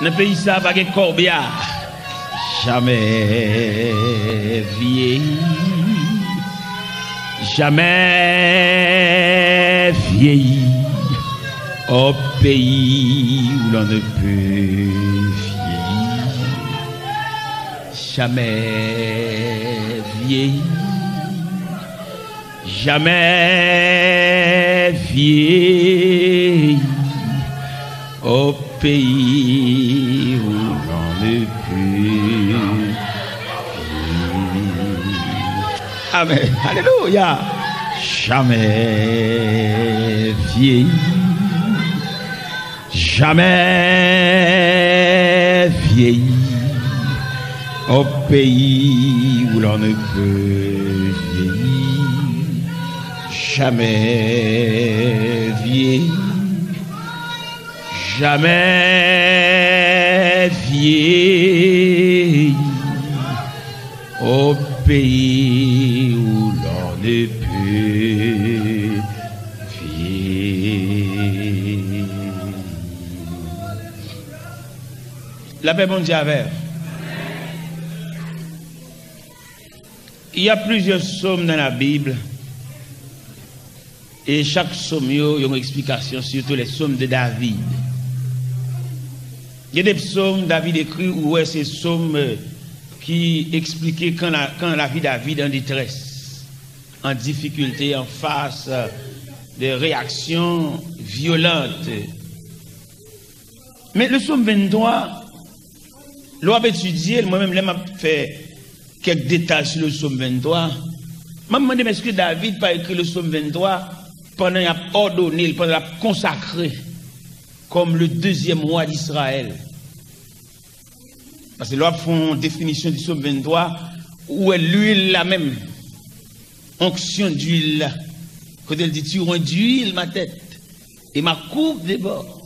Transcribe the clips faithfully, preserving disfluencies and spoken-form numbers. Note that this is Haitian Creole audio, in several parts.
Nan peyi sa pa gen kòbya. Jamè vyeyi, jamè vyeyi, au pays où l'on ne peut vieillir, jamais vieillir. Jamais vieillir au pays où l'on ne peut vieillir. Amen. Alléluia. Jamais vieillir. Jamais vieillir au pays où l'on ne peut vieillir. Jamais vieillir, jamais vieillir au pays où l'on ne peut vieillir. Lapè Bondye avè w. Il y a plusieurs psaumes dans la Bible. E chak sòm yo, yo gen eksplikasyon, surtout les psaumes de David. Gen de psaumes David écrit, ou wè se psaumes, euh, qui expliquaient quand la, quand la vie David en détresse, en difficulté, en face, euh, de réactions violentes. Men le psaume vingt-trois, lè w ap etidye l, mwen menm, lè m ap fè kèk detay sou le psaume vingt-trois, m ap mande m, èske David pa ekri le psaume vingt-trois pandan y ap òdone l, pandan l ap konsakre kòm le deuxième roi d'Israël? Paske lè w ap fè yon definisyon du psaume vingt-trois, ou wè lwil la menm, onction d'huile la, kote l di, tu oint d'huile ma tête et ma coupe déborde.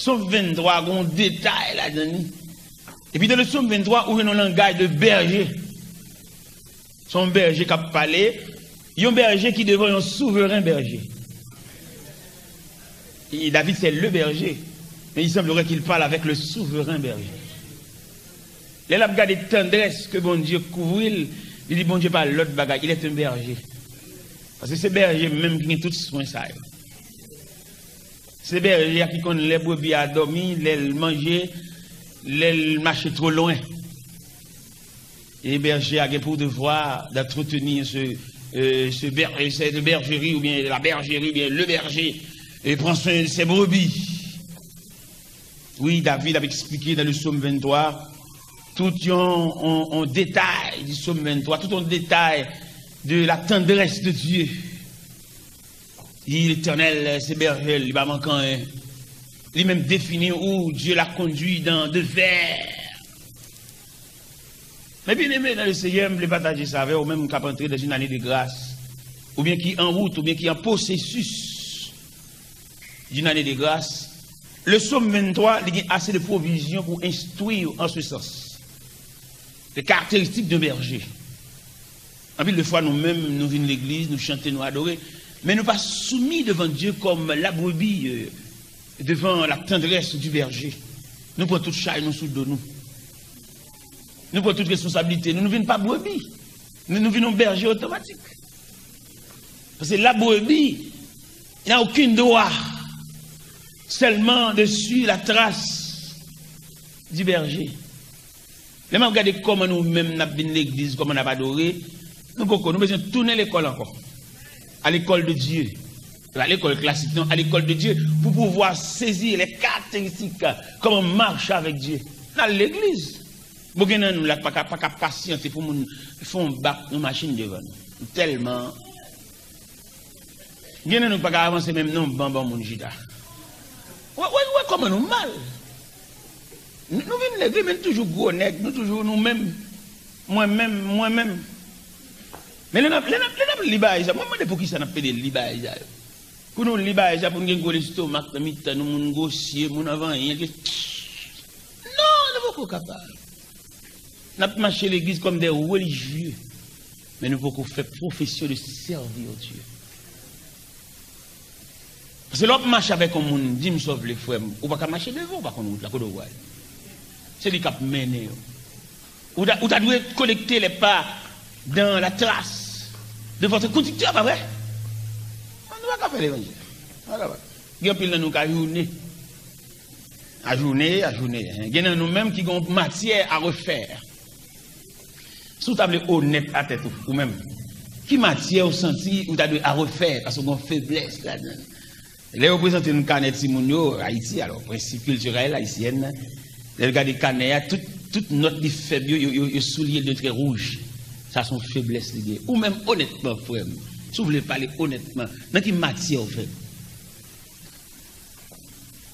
Sòm venntwa gen yon detay ladan li. Epi nan Sòm venntwa, ou jwenn yon langaj de bèje. Se yon bèje k ap pale, yon bèje ki devan yon souveren bèje. Et David, c'est le berger. Mais il semblerait qu'il parle avec le souverain berger. Lè l ap gade tandrès ke Bondye kouvri l, li di Bondye pa lòt bagay, il est un berger. Paske se bèje menm ki gen tout swen sa yo. Se bèje a ki konn lè brebi a dòmi, lè l manje, lè l mache twò lwen. E bèje a gen pou devwa d'entretenir ce, euh, ce ber-, cette bergerie, oubyen la bergerie, oubyen le berger, e pran swen de ses brebis. Wi, David ap eksplike nan le Sòm venntwa, tout yon, yon, yon detay di Sòm venntwa, tout yon detay de la tendresse de Dieu. Li, Letènèl, se bèje l, li pa manke anyen. Li menm defini ou, Dieu l'a conduit dans de verts. Men byeneme nan le Seigneur, m vle pataje sa avè w, ou menm k ap antre dans une année de grâce, oubyen ki an wout, oubyen ki an pwosesis d'une année de grâce. Le Sòm venntwa, li gen ase de pwovizyon pou enstwi w an se sans. De karakteristik de bèje. Anpil de fwa, nou menm, nou vin legliz, nou chante, nou adore, men nou pa soumi devan Dye kòm la brebi, euh, devan la tendresse du berger. Nou pran tout chay nou sou do nou. Nou pran tout responsablite nou. Nou vin pa brebi. Nou, nou vin yon bèje otomatik. Paske la brebi n'a aucun droit seulement de suivre la trace du berger. Lè m ap gade kòman nou menm n ap vin legliz, kòman n ap adore, nou poko, nou bezwen tounen lekòl ankò. À l'école de Dieu. Se pa lekòl klasik, non, à l'école de Dieu, pour pouvoir saisir les caractéristiques, comment marcher avec Dieu. N al legliz. Bon, gen nan nou la k pa ka, pa ka pasyante pou moun fè yon bak yon machin devan nou. Nou tèlman Gen nan nou pa ka avanse menm non ban ban moun chita. Wè, wè, wè kòman nou mal. Nou, nou vin legliz, men nou toujou gwo nèg, nou toujou nou menm. Mwen menm, mwen menm. Men lè n ap, lè n ap, lè n ap li bagay sa, mwen mande poukisa n ap pede li bagay sa yo. Pou nou li bagay sa, pou nou gen gwo lestomak nan mitan nou, moun gwosye, moun anvan anyen, ke, non, nou poko kapab. N ap mache legliz kòm de relijye, men nou poko fè pwofesyon de sèvi Dye. Paske lè w ap mache avèk yon moun, di m sa w vle, frè m, ou pa ka mache devan, ou pa konn wout la, kote w pral. Se li k ap mennen w. Ou ta, ou ta dwe collecter les pas dans la trace de votre conducteur, pa vre? Nou pa ka fè levanjil. Nou pa kapab. Gen anpil nan nou k ajoune. Ajoune, ajoune. Gen nan nou menm ki gen yon matière à refaire. Si w ta vle onèt a tèt ou, ou menm, ki matière ou santi ou ta dwe à refaire, paske w gen yon feblès ladan l? Lè yo prezante n kanè timoun yo, Ayiti, alò, Principes culturels haïtiens, lè l gade kanè a, tout, tout nòt li fèb yo, yo, yo, yo souliye l de trè wouj. Sa se yon feblès li gen. Ou menm, onètman, frè m, si w vle pale onètman, nan ki matyè w fèb?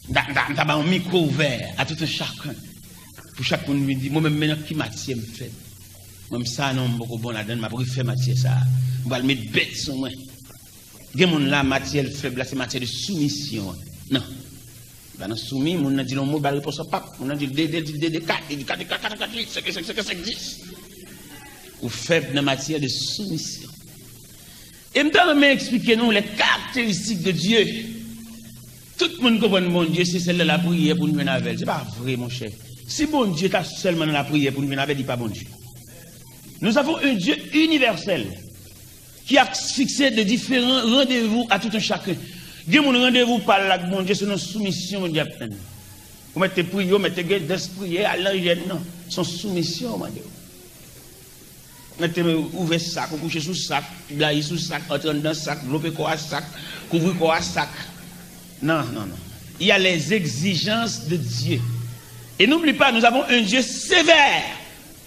M ta, m ta, m ta ba yon mikwo ouvè à tout un chacun. Pou chak moun vin di, mwen menm, men nan ki matyè m fèb? Mwen, m sa non, m poko bon ladan l, m ap refè matyè sa a. M pral met bèt sou mwen. Gen moun la, matyè l fèb la, se matyè de soumisyon an. Non. Li pa nan soumi, moun nan di l yon mo, li ba l repons an pap. Moun nan di l de, de, li di de, de, kat, li di kat, kat, kat, kat, kat, senk, senk, senk, senk, dis. Ou fèb nan matyè de soumisyon. E m ta renmen eksplike nou les caractéristiques de Dieu. Tout moun konprann Bondye, se sèl nan lapriyè pou n jwenn avè l. Se pa vre, monchè. Si Bondye ta sèlman nan lapriyè pou n jwenn avè l, li pa Bondye. Nous avons un Dieu universel qui a fixé de différents rendez-vous à tout un chacun. Gen moun randevou pa l ak Bondye se nan soumisyon Bondye ap tann. Ou mèt te priye, ou mèt te gen dans priyè, al nan jèn nan. Se yon soumisyon ou mande w. Mèt te ouvè sak, ou kouche sou sak, blayi sou sak, antre anndan sak, vlope kò a sak, kouvri kò a sak. Non, non, non. Il y a les exigences de Dieu. Et n'oublie pas, nous avons un Dieu sévère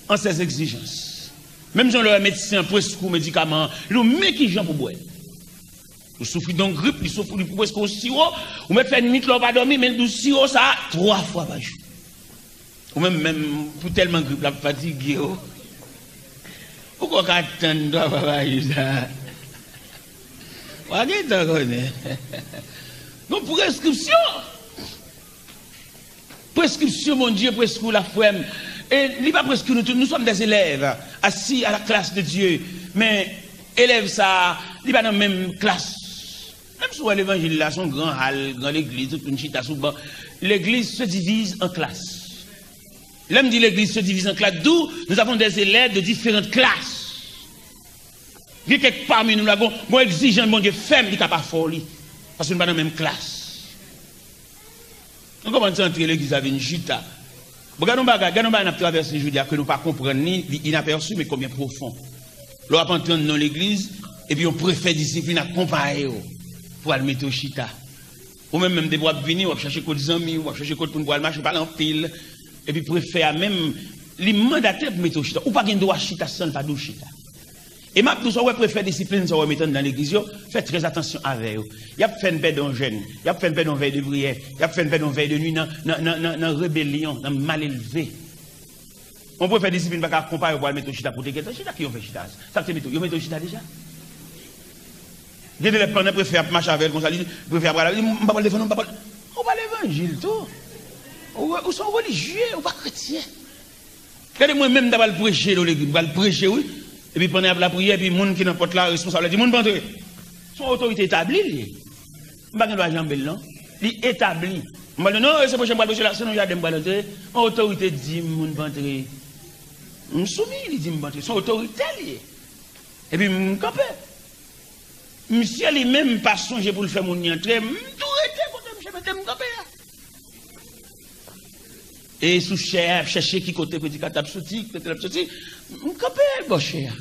en ses exigences. Menm jan lè w wè medsen an preskri w medikaman an, li di w men kijan pou bwè l. Ou soufri de yon grip, li soufri, li preskri w siwo, ou mèt fè nwit la w pa dòmi, men li di w siwo sa a twa fwa pa jou. Ou menm, menm, pou tèlman grip la ap fatige w, ou kwè w ka tann twa fwa pa jou sa a? W a gentan konnen. Gon preskripsyon. Preskripsyon Bondye preskri w la, frè m. E li pa preskri nou tout. Nous sommes des élèves assis à la classe de Dieu. Men elèv sa a, li pa nan menm klas. Menm si w wè levanjil la, se yon gran hal, gran legliz, tout moun chita sou ban. L'église se divise en classes. Lè m di l'église se divise en classes, d'où nous avons des élèves de différentes classes. Gen kèk pami nou la, gon, gon egzijans Bondye fè m, li ka pa fè w li. Paske nou pa nan menm klas. Nou kòmanse antre legliz la vin chita. Bon, gade yon bagay, gade yon bagay n ap travèse jodi a ke nou pa konprann li, li inapèsi, men konbyen pwofon. Lè w ap antre anndan yon legliz, epi yon prefè disiplin akonpaye w pou al mete w chita. Ou menm, menm depi w ap vini, w ap chache kot zanmi w, w ap chache kot moun pou al mache, w pale anpil. Epi prefè a menm, li mandate pou mete w chita. Ou pa gen dwa chita san l pa di w chita. E m ap di w sa, w wè prefè disiplin sa w wè mete anndan legliz yo, fè trè atansyon avè yo. Y ap fè n pèdi yon jèn, y ap fè n pèdi yon vèy de priyè, y ap fè n pèdi yon vèy de nwi nan, nan, nan, nan, nan rebelyon, nan malelve. Yon prefè disiplin pa ka akonpaye w pou al mete w chita pou w te gentan chita, ki yo fè chita? Sa k te mete w, yo mete w chita deja? Gen de lè pandan prefè ap mache avè l konsa, li di, prefè ap pale, li di, m pa pral defann ou, m pa pral. Ou pa levanjil tou. Ou, ou se yon relijye, ou pa kretyen. Gade mwen menm m ta pral preche nan legliz, m pral preche wi. Epi pandan y ap lapriyè, epi moun ki nan pòt la, responsab la di, moun pa antre. Se yon otorite etabli li ye. M pa gen dwa janbe l non. Li etabli. M pral di, non, e se preche m pral preche la, se nan jaden m pral antre. Yon otorite di m moun pa antre. M soumi, li di m pa antre. Se yon otorite li ye. Epi m kanpe. Misye li menm pa sonje pou l fè moun li antre, m tou rete kote misye mete m kanpe a. E sou chè a, y ap chèche ki kote predikatè ap soti, ki kote l ap soti. M kanpe bò chè a.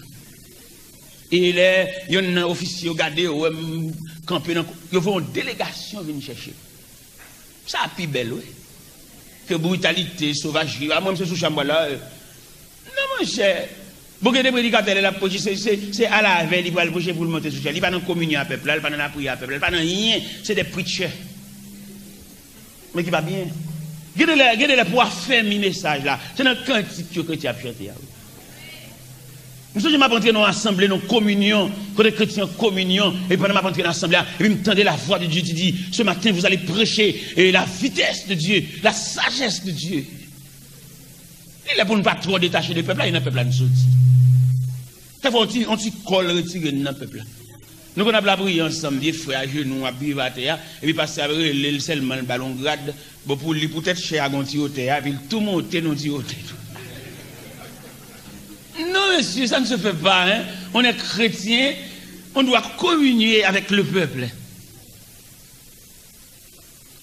E lè yonn nan ofisye yo gade yo, wè m kanpe nan, yo voye yon delegasyon vin chèche m. Sa pi bèl, wi. Ke britalite, sovajri. A mwen, m se sou chè a m pral la. Non, monchè. Bon, gen de predikatè, lè l ap preche, se, se, se alavè li pral preche pou l monte sou chè. Li pa nan kominyon a pèp la, li pa nan lapriyè a pèp la, li pa nan anyen. Se de preachers. Men ki pa byen. Gen de lè, gen de lè pou afèmi mesaj la. Se nan kantik yo kretyen ap chante a, wi. M sonje m ap antre nan yon asanble, nan yon kominyon, kote kretyen an kominyon, epi pandan m ap antre nan asanble a, epi m tande la voix de Dieu ki di, ce matin, vous allez prêcher, eh, la vitesse de Dieu, la sagesse de Dieu. Li lè pou n pa twò detache de pèp la, e nan pèp la n soti. Kèk fwa, yon ti, yon ti kòl retire n nan pèp la. Nou konn ap lapriyè ansanm, vye frè ajenou, ap viv atè a, epi pastè ap rele l sèlman, l ba l yon grad, bon, pou li, poutèt chè a gon ti wotè a, epi l tou monte nan ti wotè tou. Non, mesye, sa n se fè pa, hein. On est chrétien, on doit communier avec le peuple.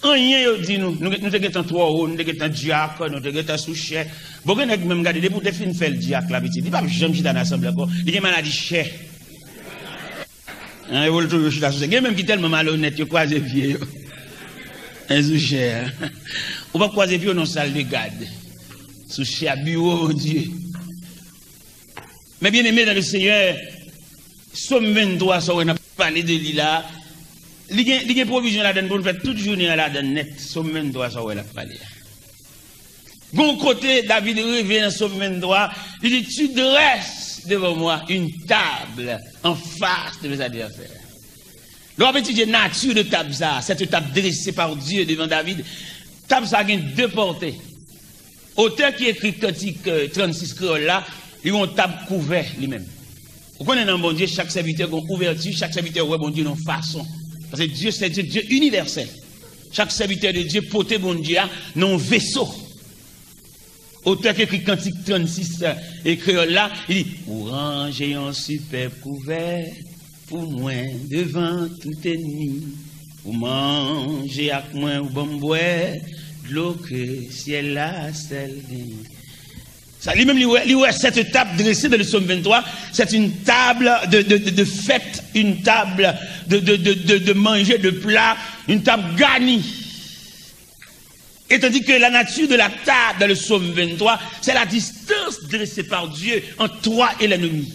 Anyen yo di nou, nou, nou te gentan twò wo, nou te gentan dyak, nou te gentan sou chè. Bon, gen nèg menm gade, depi w te fin fè l dyak la, pitit, li p ap janm chita nan asanble ankò. Li gen maladi chè. Hein, yo pou l toujou chita sou chè. Gen menm ki tèlman malonèt, yo kwaze pye yo. Hein, sou chè a. Ou p ap kwaze pye w nan sal de gad. Sou chè a, biwo Bondye. Mes bien-aimés dans le Seigneur, Sòm venntwa, sa w wè n ap pale de li la, li gen, li gen pwovizyon ladan l pou n fè tout jounen an ladan l nèt. Sòm venntwa, sa w wè l ap pale a. Gon kote, David rive nan Sòm venntwa, li di, Tu dresses devant moi une table en face de mes adversaires. Lè w ap etidye nati de tab sa, cette table dressée par Dieu devant David, tab sa gen de pòte. Otè ki ekri kantik, euh, trannsis kreyòl la, li yon tab kouvè li menm. Ou konnen nan Bondye, chak sèvitè gen yon ouvèti, chak sèvitè wè Bondye yon fason. Paske Dye se Dye, Dye inivèsèl. Chak sèvitè de Dye pote Bondye a nan yon veso. Otè ki ekri kantik trannsis, euh, e kreyòl la, li di, Ou ranje yon sipèb kouvè pou mwen devan tout ènmi. Ou manje ak mwen, ou ban m bwè dlo ke syèl la sèl genyen. Sa, li menm, li wè, li wè cette table dressée dans le psaume vingt-trois, c'est une table de, de, de, de fête, une table de, de, de, de, de manger, de plat, une table garnie. Et tandis que la nature de la table dans le psaume vingt-trois, c'est la distance dressée par Dieu entre toi et l'ennemi.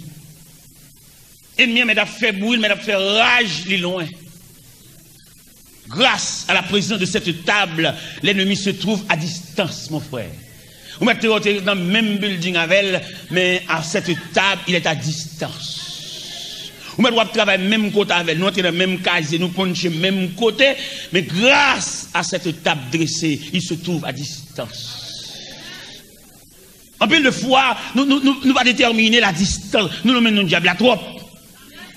Ènmi an mèt ap fè bri, mèt ap fè raj, li lwen. Grâce à la présence de cette table, l'ennemi se trouve à distance, mon frère. Ou mèt te, te nan menm building avè l, men à cette table, il est à distance. Ou mèt w ap travay menm kote avè l, nou antre nan menm kazye, nou punche menm kote, men grâce à cette table dressée, il se trouve à distance. Anpil de fwa, nou, nou, nou, nou pa detèmine la distans. Nou, nou menm, nou dyab la twòp.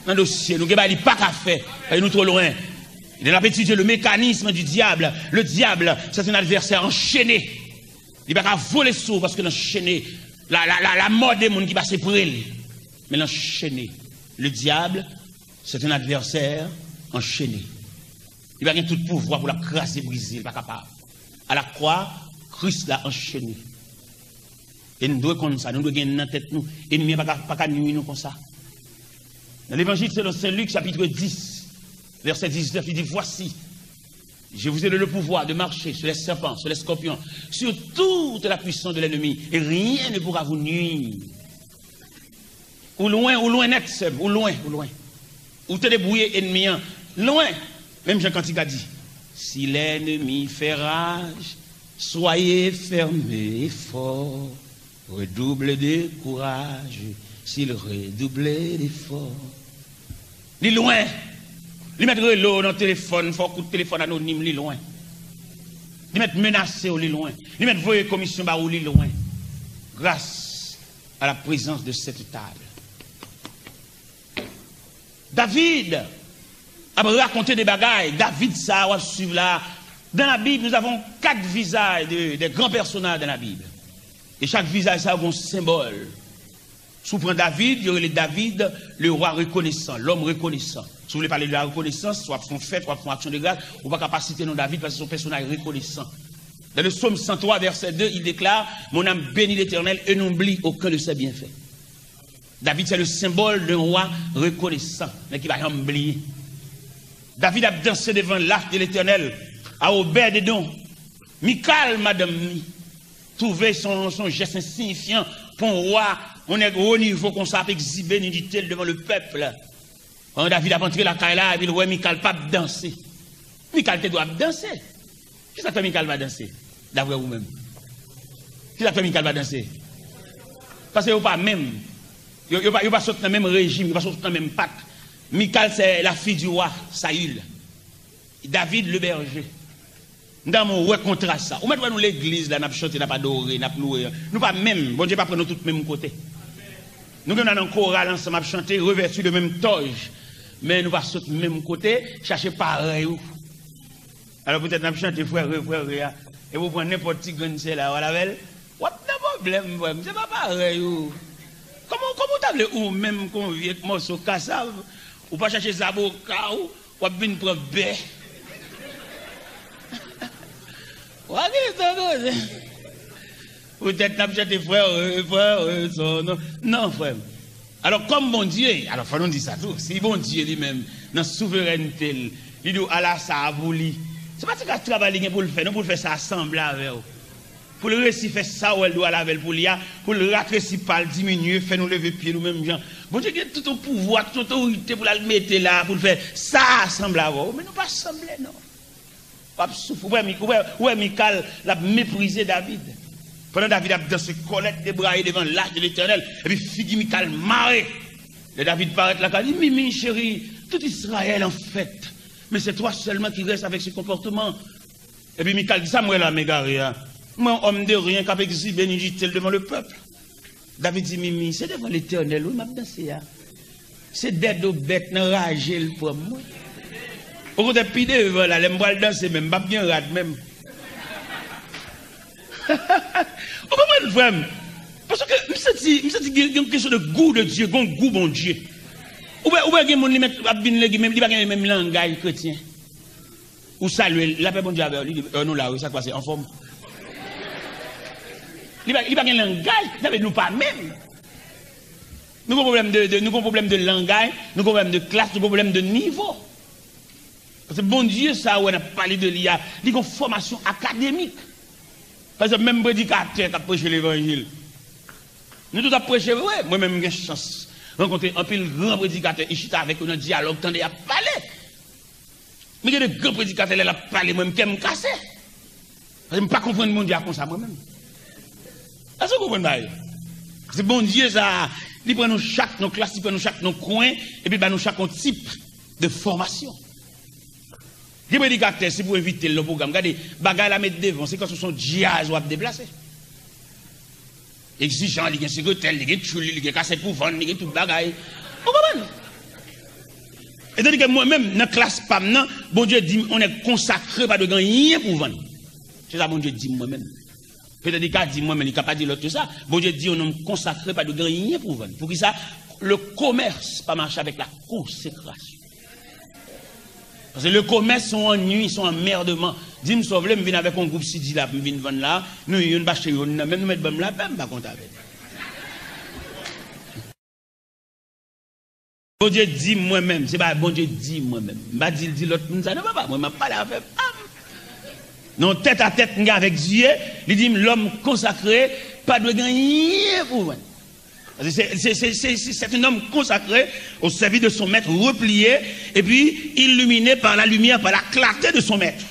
Nan dosye, nou gen bagay li pa ka fè. Paske nou twò lwen. Lè n ap etidye le mécanisme du diable, le diable, c'est un adversaire enchaîné. Li pa ka vole sou ou paske l anchene. La, la, la, la mò de moun ki pase pre l. Men l anchene. Le diable, c'est un adversaire enchaîné. Li pa gen tout pouvwa pou l ap kraze, brize, li pa kapab. A la kwa, Kris la anchene. E n dwe konn sa, nou dwe gen nan tèt nou. Ènmi an pa ka, pa ka nwi nou konsa. Dans l'Évangile selon saint Luc, chapitre dix, verset dix-neuf, il dit, Voici, je vous ai donné le pouvoir de marcher sur les serpents, sur les scorpions, sur toute la puissance de l'ennemi, et rien ne pourra vous nuire. Ou lwen, ou lwen nèt, sè m, ou lwen, ou lwen. Ou te debouye ènmi an, lwen. Menm jan kantik la di, Si l'ennemi fait rage, soyez fermes et forts, redoublez de courage, s'il redouble d'efforts. Li lwen. Li mèt rele w nan telefòn, fè w kout telefòn anonim, li lwen. Li mèt menase w, li lwen. Li mèt voye komisyon ba ou, li lwen. Grâce à la présence de cette table. David ap rakonte de bagay. David sa a w ap swiv la. Dans la Bible, nous avons quatre visages de, des grands personnages dans la Bible. E chak vizaj sa a gen yon senbòl. Si w pran David, yo rele David le roi reconnaissant, l'homme reconnaissant. Si w vle pale de la rekonesans, w ap fè yon fèt, w ap fè yon aksyon de gras, ou pa ka pa site non David paske se yon pèsonaj rekonesan. Dans le psaume cent trois, verset deux, il déclare, Mon âme bénit l'Éternel et n'oublie aucun de ses bienfaits. David, c'est le symbole d'un roi reconnaissant, men ki pa janm bliye. David ap danse devan lach de Letènèl, a Obèdedon. Mikal, madanm ni, twouve se yon, se yon jès ensiyifyan pou yon wa, yon nèg wo nivo konsa ap egzibe nidite l devan le pèp. Pandan David ap antre lakay la, epi l wè Mikal p ap danse. Mikal te dwe ap danse. Kisa k fè Mikal pa danse, daprè ou menm? Kisa k fè Mikal pa danse? Paske yo pa menm. Yo, yo pa, yo pa sot nan menm rejim, yo pa sot nan menm pak. Mikal, c'est la fille du roi Saül. David, le berger. M ta renmen w wè kontras sa. Ou mèt wè nou legliz la, n ap chante, n ap adore, n ap louwe. Nou pa menm. Bondye pa pran nou tout menm kote. Nou gen nan koral ansanm ap chante, revèti de menm tòj. Men nou pa sot menm kote, chache parèy ou. Alò, poutèt n ap chante frè re, frè re a, epi w pran nenpòt ti grenn sèl la, w al avè l, w ap nan pwoblèm, frè m, se pa parèy ou. Kòman, kòman w ta vle ou menm kon vye mòso kasav, ou pa chache zaboka w, w ap vin pran bè. W a gen tan koze. Poutèt n ap chante frè, frè, son non. Non, frè m. Alò, kòm Bondye, alò, fò nou di sa tou, si Bondye li menm, nan souverènte l, li di w, "Ala sa a pou li," se pa ti kras travay li gen pou l fè, non, pou l fè sa a sanble avè w. Pou l resi fè sa w wè l dwe al avè l pou li a, pou l ratresi pa l, diminye, fè nou leve pye nou menm jan. Bondye gen tout yon pouvwa, tout yon otorite pou l al mete la, pou l fè sa a sanble avè w. Men nou pa sanble, non. W ap soufri. Ou wè, Mi- ou wè, ou wè Mikal, l ap meprize David. Pandan David ap danse, kòlèt debraye devan lach de Letènèl, epi figi Mikal mare. Lè David parèt lakay li, Mimi, cheri, tout Israël en fête, mais c'est toi seulement qui reste avec ce comportement. Epi Mikal di, "Sa m wè la, m egare a? M wè yon homme de rien k ap egzibe, ni jite l devan le peuple." David di, "Mimi, se devan Letènèl, wi, m ap danse a. Se dèdo bèt nan raje l pran m, wi. Okontrè, pi devan la, lè m pral danse menm, m p ap gen rad menm." Ou konprann, frè m? Paske m santi, m santi gen, gen yon kesyon de gou de Dye, gen yon gou Bondye. Ou wè, ou wè gen moun li mèt ap vin legliz, men li pa gen menm langaj kretyen. Ou salye l, lapè Bondye avè w, li di, "Eh, nou la, wi, sa k pase, anfòm?" Li pa, li pa gen langaj, sa vle di nou pa menm. Nou gen pwoblèm de, de, nou gen pwoblèm de langaj, nou gen pwoblèm de klas, nou gen pwoblèm de nivo. Paske Bondye sa a wè n ap pale de li a, li gen fòmasyon akademik. Pa egzanp, menm predikatè k ap preche levanjil, nou tout ap preche vre. Mwen menm, m gen chans rankontre anpil gran predikatè, e chita avèk yo nan dyalòg, tande y ap pale. Men gen de gran predikatè, lè l ap pale, mwen, m kè m kase. Paske m pa konprann Bondye a konsa, mwen menm. Èske w konprann bagay yo? Se Bondye sa a, li pran nou chak nan klas, li pran nou chak nan kwen, epi ba nou chak yon tip de fòmasyon. Gen predikatè, si pou envite l nan pwogram, gade, bagay la met devan, se kòmsi w se yon djaz w ap deplase. Egzijan, li gen sekretè l, li gen tchoul li, li gen kasèt pou vann, li gen tout bagay. Ou konprann? E tandike mwen menm, nan klas pa m nan, Bondye di m, on nèg konsakre pa dwe gen anyen pou vann. Se sa Bondye di m mwen menm. Petèt li ka di mwen, men li ka pa di lòt ke sa. Bondye di, on nonm konsakre pa dwe gen anyen pou vann. Poukisa? Le commerce pa mache avèk la consécration. Paske le commerce se yon annui, se yon anmèdman. Di m sa w vle, m vin avèk yon gwoup sidi la pou m vin vann la, nou youn pa achte youn nan, men nou mèt ban m lapè, m pa kont avè l. Bondye di m mwen menm, se pa Bondye di m mwen menm. M pa di l di lòt moun sa, non, papa, mwen m ap pale afè pa m. Nan tèt a tèt m gen avèk Dye, li di m, l'homme consacré pa dwe gen anyen pou vann. Paske se, se, se, se, se, c'est un homme consacré au service de son maître, replié, et puis illuminé par la lumière, par la clarté de son maître.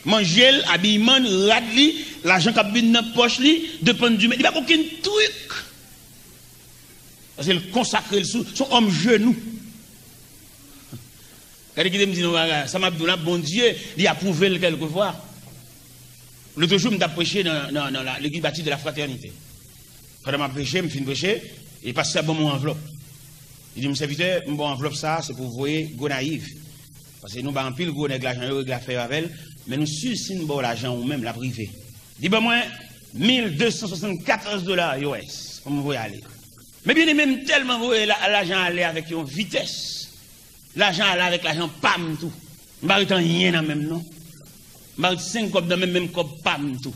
Manje l, abiyman l, rad li, lajan k ap vin nan pòch li, depann di men, li pa gen okenn trik. Paske l konsakre l sou, se yon òm jenou. Gade, kite m di nou bagay, sa m ap di w la, Bondye, li apwouve l kèlkefwa. Lòt jou, m t ap preche nan, nan, nan la, legliz bati de la Fraternité. Pandan m ap preche, m fin preche, e pastè a ban m yon anvlòp. Li di m, "Sèvitè, m ba w anvlòp sa a, se pou w voye Gonayiv. Paske nou bay anpil gwo nèg lajan, yo regle afè yo avè l, men nou si si n ba w lajan ou menm, l ap rive." Li ban mwen mil de san swasannkatòz dola U S pou m voye ale. Men byeneme, m tèlman voye la, lajan ale avèk yon vitès. Lajan ale avèk lajan pa m tou. M pa ret anyen nan men m, non. M pa ret senk kòb nan men m, menm kòb pa m tou.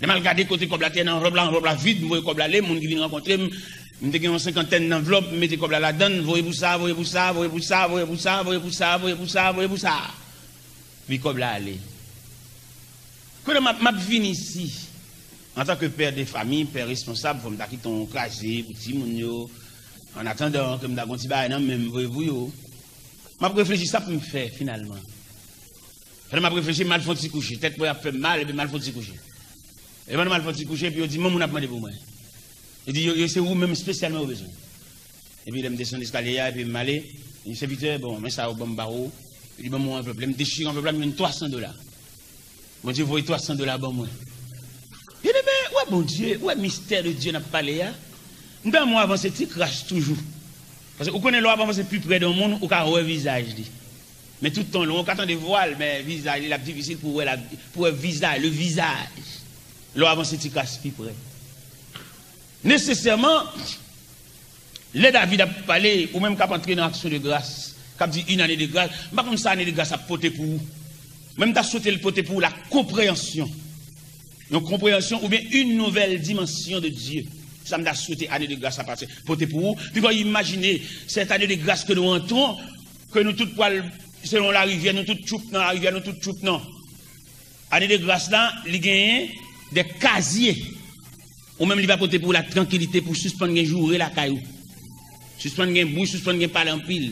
Lè m al gade kote kòb la te ye nan anvlòp la, anvlòp la vid, m voye kòb la ale, moun ki vin rankontre m, m te gen yon senkantèn anvlòp, m mete kòb la ladan l, voye pou sa, voye pou sa, voye pou sa, voye pou sa, voye pou sa, voye pou sa, voye pou sa. Epi kòb la ale. Kounye a m ap, m ap vin isi, antanke pè de fanmi, pè responsab, fò m ta kite yon kraze pou timoun yo, an atandan ke m ta gen yon ti bagay nan men m voye pou yo. M ap reflechi sa pou m fè finalman. Pandan m ap reflechi, m al fè yon ti kouche. Tèt mwen ap fè m mal, epi m al fè yon ti kouche. E pandan m al fè yon ti kouche, epi yo di, "Yon moun ap mande pou mwen." Yo di, "Yo, yo, se ou menm espesyalman yo bezwen." Epi lè m desann eskalye a, epi m ale, li di, "Sèvitè, bon, men sa yo ban m ba ou." Li ban m yon anvlòp. Lè m dechire anvlòp la, m jwenn twa san dola. Bondye voye twa san dola ban mwen. Byeneme, ou wè Bondye, ou wè mistè de Dye n ap pale a? M pè mwen avanse ti kras toujou. Paske ou konnen lè w ap avanse pi pre de yon moun, ou ka wè vizaj li. Men tout tan, ou ka tande vwa l, men vizaj li, l ap difisil pou w wè, la, pou w wè vizaj, le visage. Lè w avanse ti kras pi pre. Nesesèman, lè David ap pale, ou menm k ap antre nan aksyon de gras, k ap di une année de grâce, m pa konn sa ane de gras ap pote pou ou. Men m ta swete l pote pou ou la konpreyansyon. Yon konpreyansyon oubyen une nouvelle dimension de Dieu. Sa m ta swete ane de gras la pase, pote pou ou. Piko imajine, cette année de grâce que nous entrons, ke nou tout pral, selon la rivière, nou tout tchoup nan la rivière, nou tout tchoup nan. Ane de gras la, li genyen de kazye. Ou menm li va pote pou ou la trankilite pou sispann gen joure lakay ou. Sispann gen bri, sispann gen pale anpil.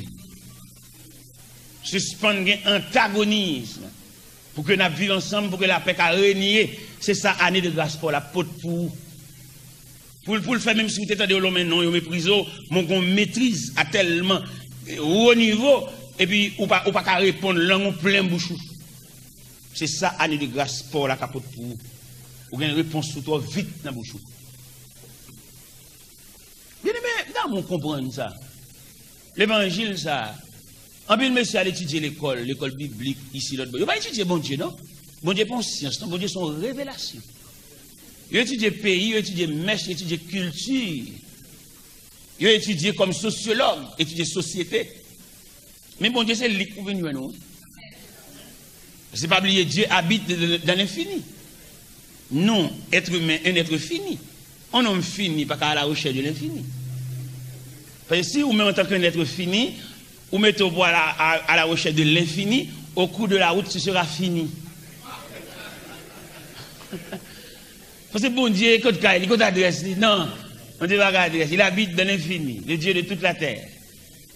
Sispann gen antagonism. Pou ke n ap viv ansanm, pou ke lapè ka renye. Se sa ane de gras pa w la pot pou ou. Pou l, pou l fè menm si w te tande yo lonmen non, yo meprize w, men w gen yon metriz a tèlman wo nivo, epi ou pa, ou pa ka reponn, lang ou plen bouch ou. Se sa ane de gras pa w la ka pot pou ou. Ou gen repons ou twò vit nan bouch ou. Byeneme, m ta renmen w konprann sa. Levanjil sa, anpil mesye al etidye lekòl, lekòl biblik, isi, lòt bò. Yo pa etidye Bondye, non. Bondye pa yon syans, non. Bondye se yon revelasyon. Yo etidye peyi, yo etidye mès, yo etidye kilti. Yo etidye kòm sosyològ, etidye sosyete. Men Bondye se li k pou vin jwenn ou. Paske pa bliye, Dieu habite dans l'infini. Nous, êtres humains, un être fini. Un homme fini pa ka à la recherche de l'infini. Paske si ou menm antanke un être fini, ou mete w pou à la, à, à la recherche de l'infini, au cours de la route, ce sera fini. Paske Bondye, kot kay li, kot adrès li? Non, Bondye pa gen adrès. Il habite dans l'infini, le Dieu de toute la terre.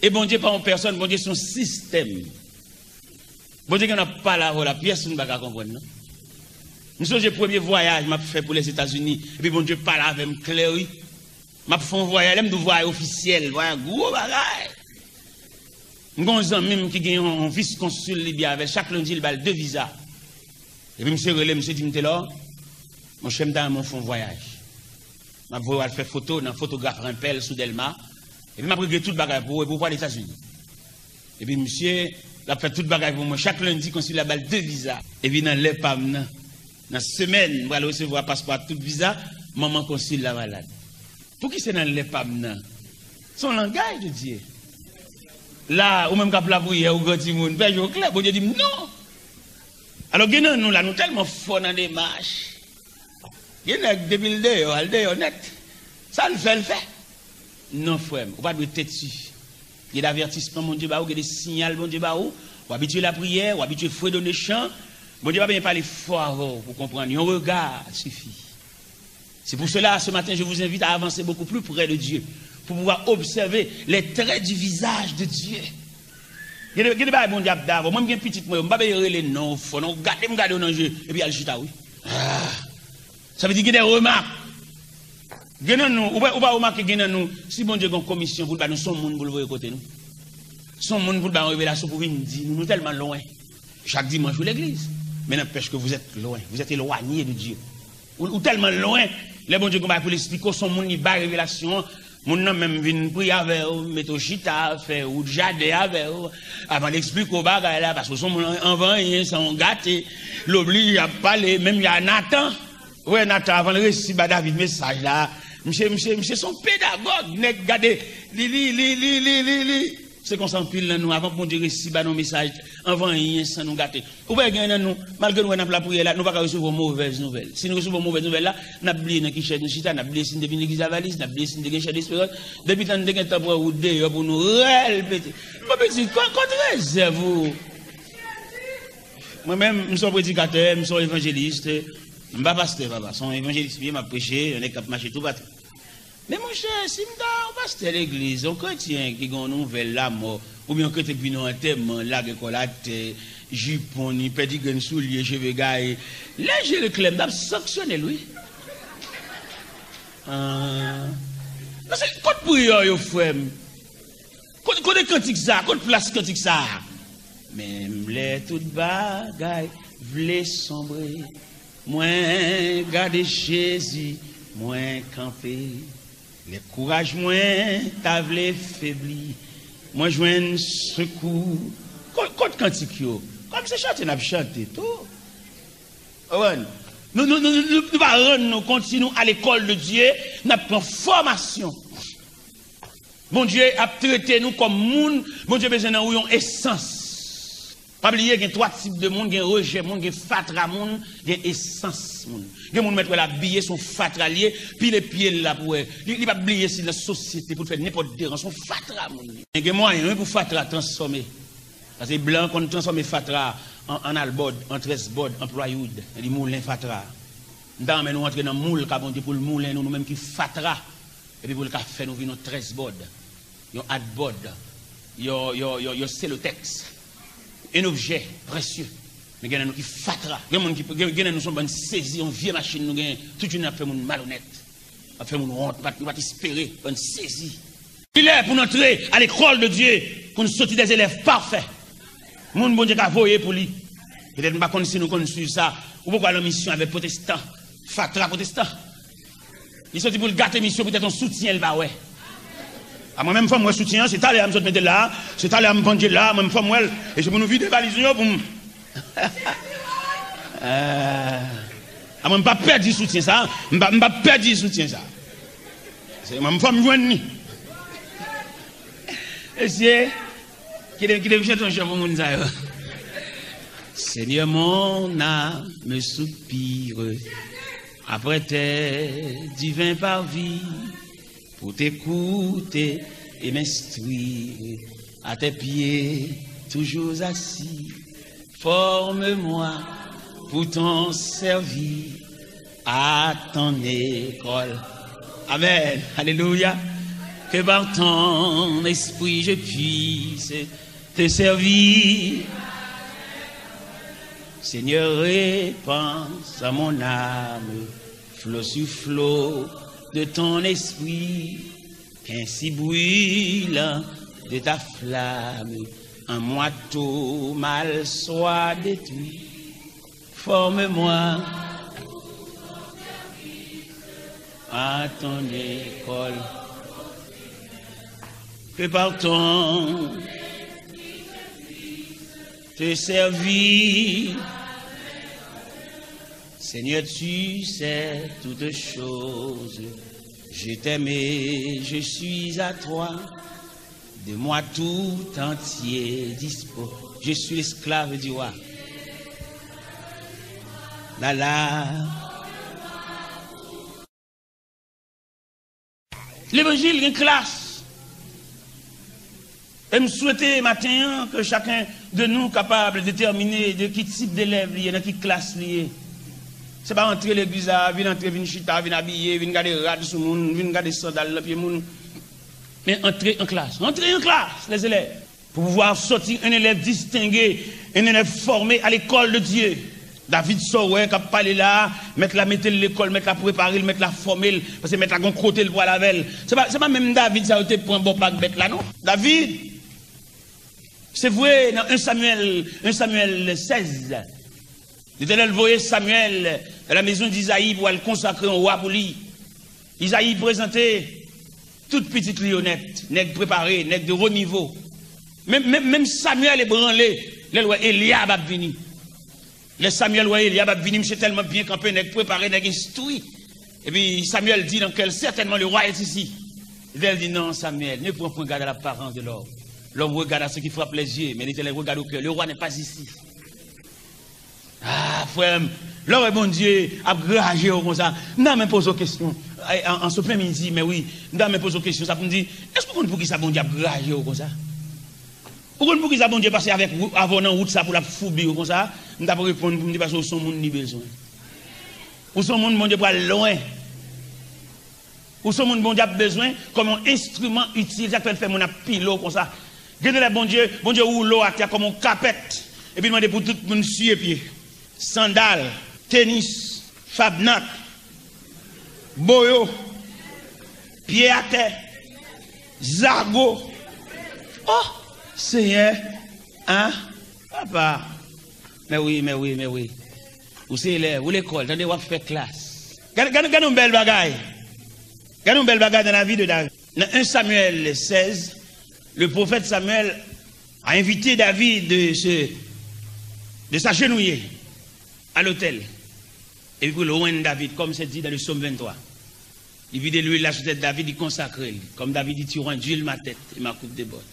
E Bondye pa yon pèsòn, Bondye se yon sistèm. Bondye gen nan pale avè w la, pyès moun pa ka konprann, non. M sonje premye vwayaj m ap fè pou Lèzetazini, epi Bondye pale avè m klè, wi. M ap fè yon vwayaj, lè m di w vwayaj ofisyèl, vwayaj gwo bagay. M gen yon zanmi m ki gen yon, yon vis konsil li byen avè l, chak lendi li ba l de viza. Epi misye rele m, misye di m, Telor, monchè, m ta renmen w fè yon vwayaj. M ap voye w al fè foto nan fotograf Renpèl sou Dèlma. Epi m ap regle tout bagay pou ou, epi w pral Etazini. Epi misye, l ap fè tout bagay pou mwen. Chak lendi, konsil la ba l de viza. Epi nan lè pa m nan, nan semèn, m pral resevwa paspò ak tout viza, manman konsil la malad. Pouki se nan lè pa m nan? Se yon langaj de Dye. La, ou menm k ap lapriyè, ou gran timoun, fè je w klè, Bondye di m non. Alò, gen nan nou la, nou tèlman fò nan demach. Gen nèg, depi l deyò, al deyò nèt. Sa l fè, l fè. Non, frè m, ou pa dwe tèti. Gen de avètisman Bondye ba ou, gen de siyal Bondye ba ou. Ou abitye lapriyè, ou abitye fredone chan. Bondye pa bezwen pale fò avè w pou konprann. Yon rega sifi. C'est pour cela, ce matin, je vous invite à avancer beaucoup plus près de Dieu, pour pouvoir observer les traits du visage de Dieu. Gen de, gen de bagay Bondye ap da avè w. Mwen, m gen pitit mwen yo, m pa bezwen rele non w fò, non, gade m gade w nan je, epi al chita, wi. Ah. Sa vle di gen de remak. Gen nan nou, ou pa, ou pa remake gen nan nou, si Bondye gen yon komisyon pou l ba nou, se yon moun pou l voye kote nou. Se yon moun pou l ba yon revelasyon pou vin di nou, nou tèlman lwen. Chak dimanch ou legliz. Men n'empêche que vous êtes loin, vous êtes éloigné de Dieu. Ou, ou tèlman lwen, lè Bondye gen bagay pou l esplike w, se yon moun li bay revelasyon an, moun nan menm vin priye avè w, mete w chita, fè wout jaden avè w, avan l esplike w bagay la, paske w se yon moun an-, anvan anyen, se yon gate, l oblije ap pale, menm jan a Natan. Ou wè Natan, avan l resi ba David mesaj la, misye, misye, misye se yon pedagòg, nèg gade, li, li, li, li, li, li, li. Se konsa anpil nan nou, avan Bondye resi ba nou mesaj, anvan anyen san nou gate. Ou wè gen nan nou, malgre nou wè n ap lapriyè la, nou pa ka resevwa movèz nouvèl. Si nou resevwa movèz nouvèl la, n ap bliye nan ki chèz nou chita, n ap bliye si n te vin legliz Avalis, n ap bliye si n te gen chè desperans. Depi tan n te gentan pran wout deyò pou nou rèl pete. Mon pitit, kot, kot rezèv ou? Mwen menm, m se yon predikatè, m se yon evanjelis. M pa pastè, papa. Se yon evanjelis m ye, m ap preche, yon nèg k ap mache toupatou. Men monchè, si m ta yon pastè legliz, yon kretyen ki gen yon nouvèl lamò, oubyen yon kretyen ki vin nan antèman, lage kò l atè, jipon ni, pèdi grenn soulye, cheve gaye, lè je l klè, m t ap sanksyone l, wi. Ah. Paske kot priyè yo, frè m? Kot, kote kantik sa? Kot plas kantik sa? Menm lè tout bagay vle sonbre, mwen gade Jezi, mwen kanpe. Lè kouraj mwen ta vle febli, mwen jwenn sekou. Kot, kot kantik yo? Kòm se chante n ap chante tou. Konprann? Nou, nou, nou, nou, nou pa rann nou kont si nou al lekòl de Dye, n ap pran fòmasyon. Bondye ap trete nou kòm moun, Bondye bezwen nan ou yon esans. Pa bliye, gen twa tip de moun, gen rejè moun, gen fatra moun, gen esans moun. Gen moun mèt wè l abiye, se yon fatra l ye, pile pye l la pou wè. Li, li p ap bliye si l nan sosyete pou l fè nenpòt deranje, se yon fatra moun li. Men gen mwayen, wi, pou fatra transfòme. Paske blan konn transfòme fatra an, an albòd, an trèsbòd, an plywood, li moulen fatra. M ta renmen nou antre nan moul ka Bondye pou l moulen nou, nou menm ki fatra, epi pou l ka fè nou vin yon trèsbòd, yon adbòd, yon, yon, yon, yon selotèks, yon objè presye. Men gen nan nou ki fatra. Gen moun ki, gen, gen nan nou se yon bann sezi, yon vye machin nou genyen, tout jounen ap fè moun malonèt, ap fè moun wont, nou pa t, nou pa t espere, bann sezi. Li lè pou n antre a lekòl de Dye, pou n soti dè zelèv pafè. Moun Bondye ka voye pou li. Petèt m pa konn si nou konn swiv sa. Ou poko al nan misyon avèk pwotestan, fatra pwotestan. Li soti pou l gate misyon, poutèt yon soutyen l pa wè. A mwen menm fò m wè soutyen an, se talè a m sot mete l la, se talè a m pandye l la, mwen menm fò m wè l. E se pou nou vide valiz nou yo pou m Eh, a mwen, m p ap pèdi soutyen sa. M p ap, m p ap pèdi soutyen sa. Se mwen, m fò m jwenn li. Mesye, kite, kite m chante yon chan pou moun sa yo. Seigneur, mon âme soupire après tes divins parvis. Pour t'écouter et m'instruire, à tes pieds toujours assis. Forme-moi pour ton service à ton école. Amen. Alléluia. Que par ton esprit je puisse te servir. Seigneur, répands à mon âme flot sur flot de ton esprit, qu'ainsi brûlant de ta flamme, en moi tout mal soit détruit. Forme-moi à ton école. Que par ton te servir. Seigneur, tu sais toutes choses. Je t'aime et je suis à toi. De moi tout entier dispose. Je suis l'esclave du roi. La la. Levanjil gen klas. E m swete maten an ke chaken de nou kapab detèmine de ki tip delèv li ye, nan ki klas li ye. Se pa antre legliz la, vin antre, vin chita, vin abiye, vin gade rad sou moun, vin gade sandal nan pye moun. Men antre an klas. Antre an klas, lèzelèv. Pour pouvoir sortir un élève distingué, un élève formé à l'école de Dieu. David sa w wè k ap pale la a, mèt la mete l lekòl, mèt la prepare l, mèt la fòme l, paske mèt la gon kote l pral avè l. Se pa, se pa menm David sa yo te pran bò pak bèt la, non. David, se vre, nan en Samyèl, en Samyèl sèz, Letènèl voye Samyèl dans la maison d'Isaï pou al konsakre yon wa pou li. Izayi prezante tout pitit li yo nèt, nèg prepare, nèg de wo nivo. Menm, menm, menm Samyèl ebranle lè l wè Elyab ap vini. Lè Samyèl wè Elyab ap vini, misye tèlman byen kanpe, nèg prepare, nèg enstwi. Epi Samyèl di nan kè l, certainement le roi est ici. Letènèl di, non, Samyèl, ne prends point garde à l'apparence de l'homme. L'homme regarde à ce qui frappe les yeux, mais l'Éternel regarde au cœur. Le roi n'est pas ici. Ah, frè m, lè w wè Bondye ap graje w konsa, m ta renmen poze w kesyon. Ay, an, an se pen midi, men wi, m ta renmen poze w kesyon sa pou m di, èske w konn poukisa Bondye ap graje w konsa? Ou konn poukisa Bondye pase avèk wou-, avè w nan wout sa pou l ap foubi w konsa? M t ap reponn pou m di, paske w se yon moun li bezwen. Ou se yon moun Bondye pral lwen. Ou se yon moun Bondye ap bezwen kòm yon enstriman itil, sa k fè l fè moun ap pile w konsa. Gen de lè Bondye, Bondye woule w atè kòm yon kapèt, epi l mande pou tout moun siye pye. Sandal, tenis, fabnak, boyo, pye atè, zago. Oh, Senyè, ah, papa. Men wi, men wi, men wi. Ou se elèv, ou lekòl, tande w ap fè klas. Gade, gade, gade yon bèl bagay. Gade yon bèl bagay dans la vie de David. Dans un Samuel seize, le prophète Samuel a invité David de se, de s'agenouiller à l'autel. Epi pou l oint David, comme c'est dit dans le psaume vingt-trois. Li vide lwil la sou tèt David, li konsakre l. Comme David dit, tu oins d'huile ma tête et ma coupe déborde.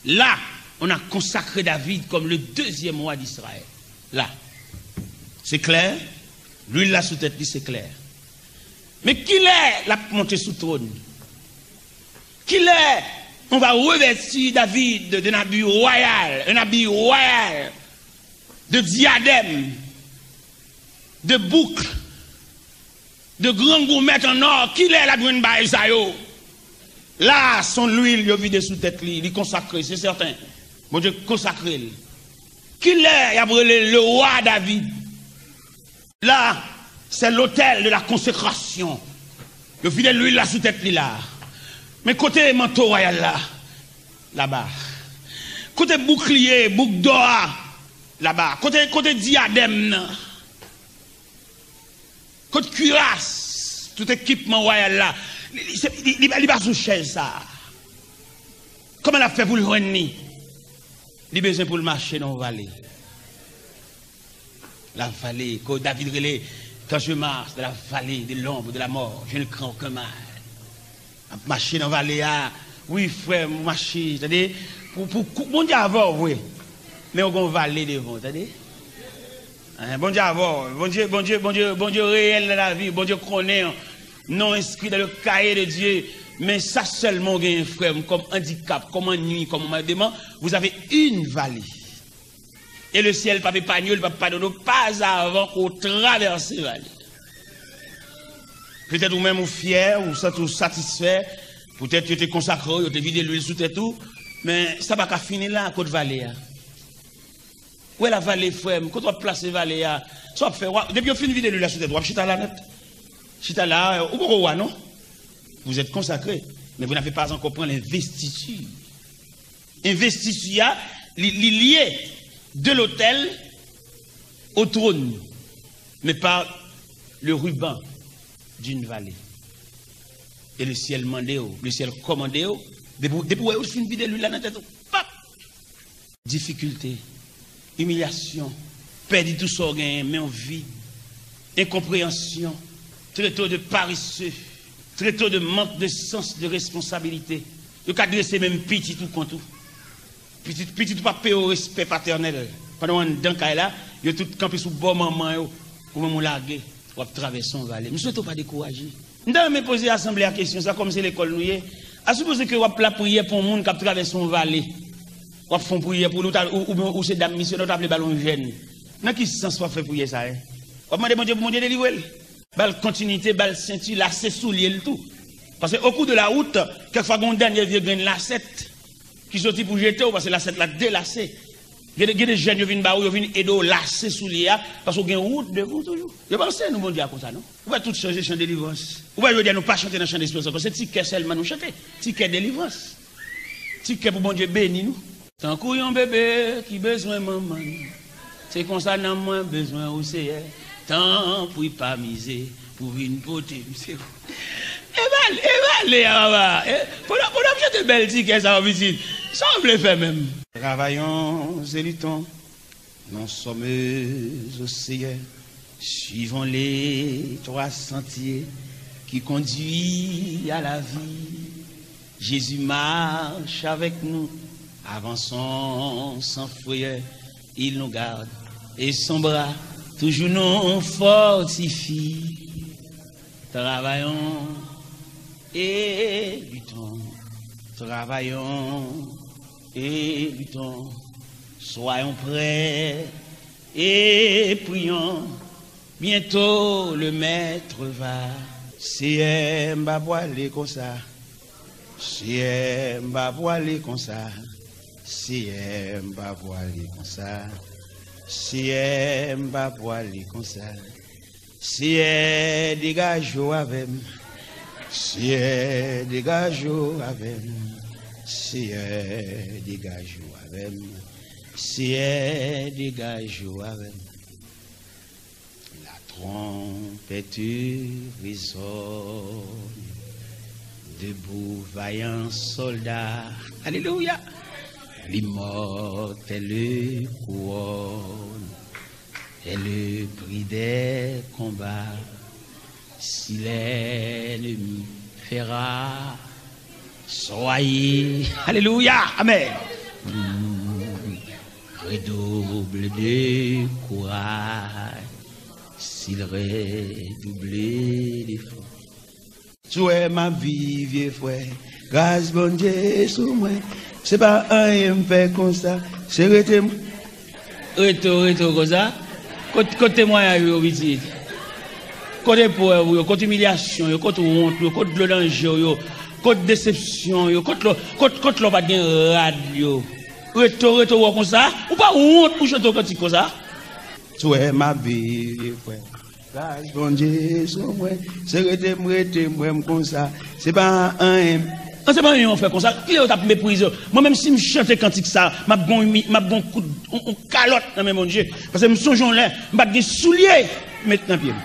Là, on a consacré David comme le deuxième roi d'Israël. Là. C'est clair? Lwil la sou tèt li, se klè. Men kilè l ap monte sou twòn? Kilè on va revêtir David d'un habit royal, un habit royal, de diadèm, de bouk, de gran goumèt an ò? Kilè l ap jwenn bagay sa yo? La, se yon lwil yo vide sou tèt li, li konsakre, se sèten. Bondye konsakre l. Kilè y ap rele le roi David? Là, c'est l'autel de la consécration. Yo vide lwil la sou tèt li la. Men kote manto wayal la? Laba. Kote boukliye, bouk dò a? Laba. Kote, kote diadèm nan? Kot kiras? Tout ekipman wayal la. Li, li, se- li, li, li pa sou chèz sa. Kòman l ap fè pou l jwenn li? Li bezwen pou l mache nan yon vale. La vallée, que David rele, quand je marche dans la vallée de l'ombre de la mort, je ne crains aucun mal. Ap mache nan vale a. Wi, frè m, ou mache, tande? Pou, pou, pou, Bondye avè w, vre. Men ou gon vale devan w, tande? Hein, Bondye avè w. Bondye, Bondye, Bondye, Bondye reyèl nan lavi, Bondye konnen w. Non enskri dans le cahier de Dieu. Men sa sèlman w genyen, frè m, kòm andikap, kòm annui, kòm mandeman, vous avez une vallée. E le syèl p ap epanye w, li p ap padone w, pas avan ke w travèse vale. Petèt ou menm ou fyè, ou santi w satisfè, poutèt yo te konsakre w, yo te vide lwil sou tèt ou, men sa pa ka fini la, kot vale a? Ou wè la vale, frè m, kote w ap plase vale a? Sa w ap fè, w ap- depi yo fin vide lwil la sou tèt ou, w ap chita la nèt. Chita la, ou poko wa, non? Vous êtes consacré, mais vous n'avez pas encore pris l'investiture. Investiture a, li, li lye de l'autel au trône, mais par le ruban d'une vallée. E le syèl mande w, le syèl kòmande w, depi, depi w wè yo fin vide lwil la nan tèt ou, pap! Difikilte, imilyasyon, pèdi tout sa w genyen, men w vid, enkonpreyansyon, trete w de paresseux, trete w de manque de sens de responsabilité. Yo ka drese menm pitit ou kont ou. Pitit, pitit ou pa peye w respè patènèl. Pandan w anndan kay la, yo tout kanpe sou bò manman yo. Ou menm ou lage, w ap travèse yon vale. M swete w pa dekouraje. M ta renmen poze asanble a kesyon sa, kòm se lekòl nou ye. A sipoze ke w ap lapriyè pou yon moun k ap travèse yon vale. W ap fè yon priyè pou li, ou ta- ou, ou, ou se dam misyonè, ou ta vle ba l yon jèn. Nan ki sans w ap fè priyè sa a? W ap mande Bondye pou Bondye delivre l? Ba l kontinite, ba l senti, lase soulye l tou. Paske au cours de la route, kèk fwa gen yon dènye vye grenn lasèt ki soti pou jete w, paske lasèt la delase. Gen de, gen de jèn yo vin ba ou, yo vin ede w lase soulye a, paske w gen wout devan w toujou. Yo pa anseye nou Bondye a konsa, non? Ou wè tout chanje chan delivrans. Ou wè jodi a nou pa chante nan chan delivrans ankò, se ti kè sèlman nou chante. Ti kè delivrans. Ti kè pou Bondye beni nou. Tankou yon bebe ki bezwen manman l, se konsa nanm mwen bezwen ou, Seyè. Tanpri pa mize pou vin pote m sekou. E vale, e vale a, papa. E, pandan, pandan m chante bèl ti kè sa yo, pitit, sa w vle fè menm? Travaillons et luttons, nous sommes au Seigneur. Suivons les trois sentiers qui conduisent à la vie. Jésus marche avec nous, avançons sans frayeur. Il nous garde et son bras toujours nous fortifie. Travaillons et luttons, travaillons et luttons. Soyons prêts et prions. Bientôt le maître va. Seyè, m pa pwale konsa. Seyè, m pa pwale konsa. Seyè, m pa pwale konsa. Seyè, m pa pwale konsa. Seyè, degaje w avè m. Seyè, degaje w avè m. Seyè, degaje w avè m. Seyè, degaje w avè m. La trompette résonne. Debout, vaillant soldat. Alléluia. L'immortelle couronne est le prix des combats. Si l'ennemi fait rage, soyez, alléluia, amen. Redouble de courage, s'il redouble d'efforts. Sou wè m ap viv, vye frè. Gras Bondye sou mwen. Se pa anyen m fè konsa. Se rete m. Rete w, rete w konsa. Kot, kot temwayaj ou yo, pitit? Kot eprèv ou yo? Kot imilyasyon yo? Kot wont ou yo? Kot dlo nan je w yo? Kot desepsyon yo? Kot lè, kot, kot lè w pa t gen rad yo? Rete w, rete w konsa. Ou pa wont pou chante yon kantik konsa? Sou wè m ap viv, vye frè. Gras Bondye sou mwen, se rete m, rete m, wè m konsa. Se pa anyen. An, se pa anyen w fè konsa. Kilè yo t ap meprize w? Mwen menm, si m chante kantik sa, m ap gon, m ap gon kout, on, on kalòt nan men Bondye. Paske m sonje yon lè, m pa t gen soulye pou met nan pye m.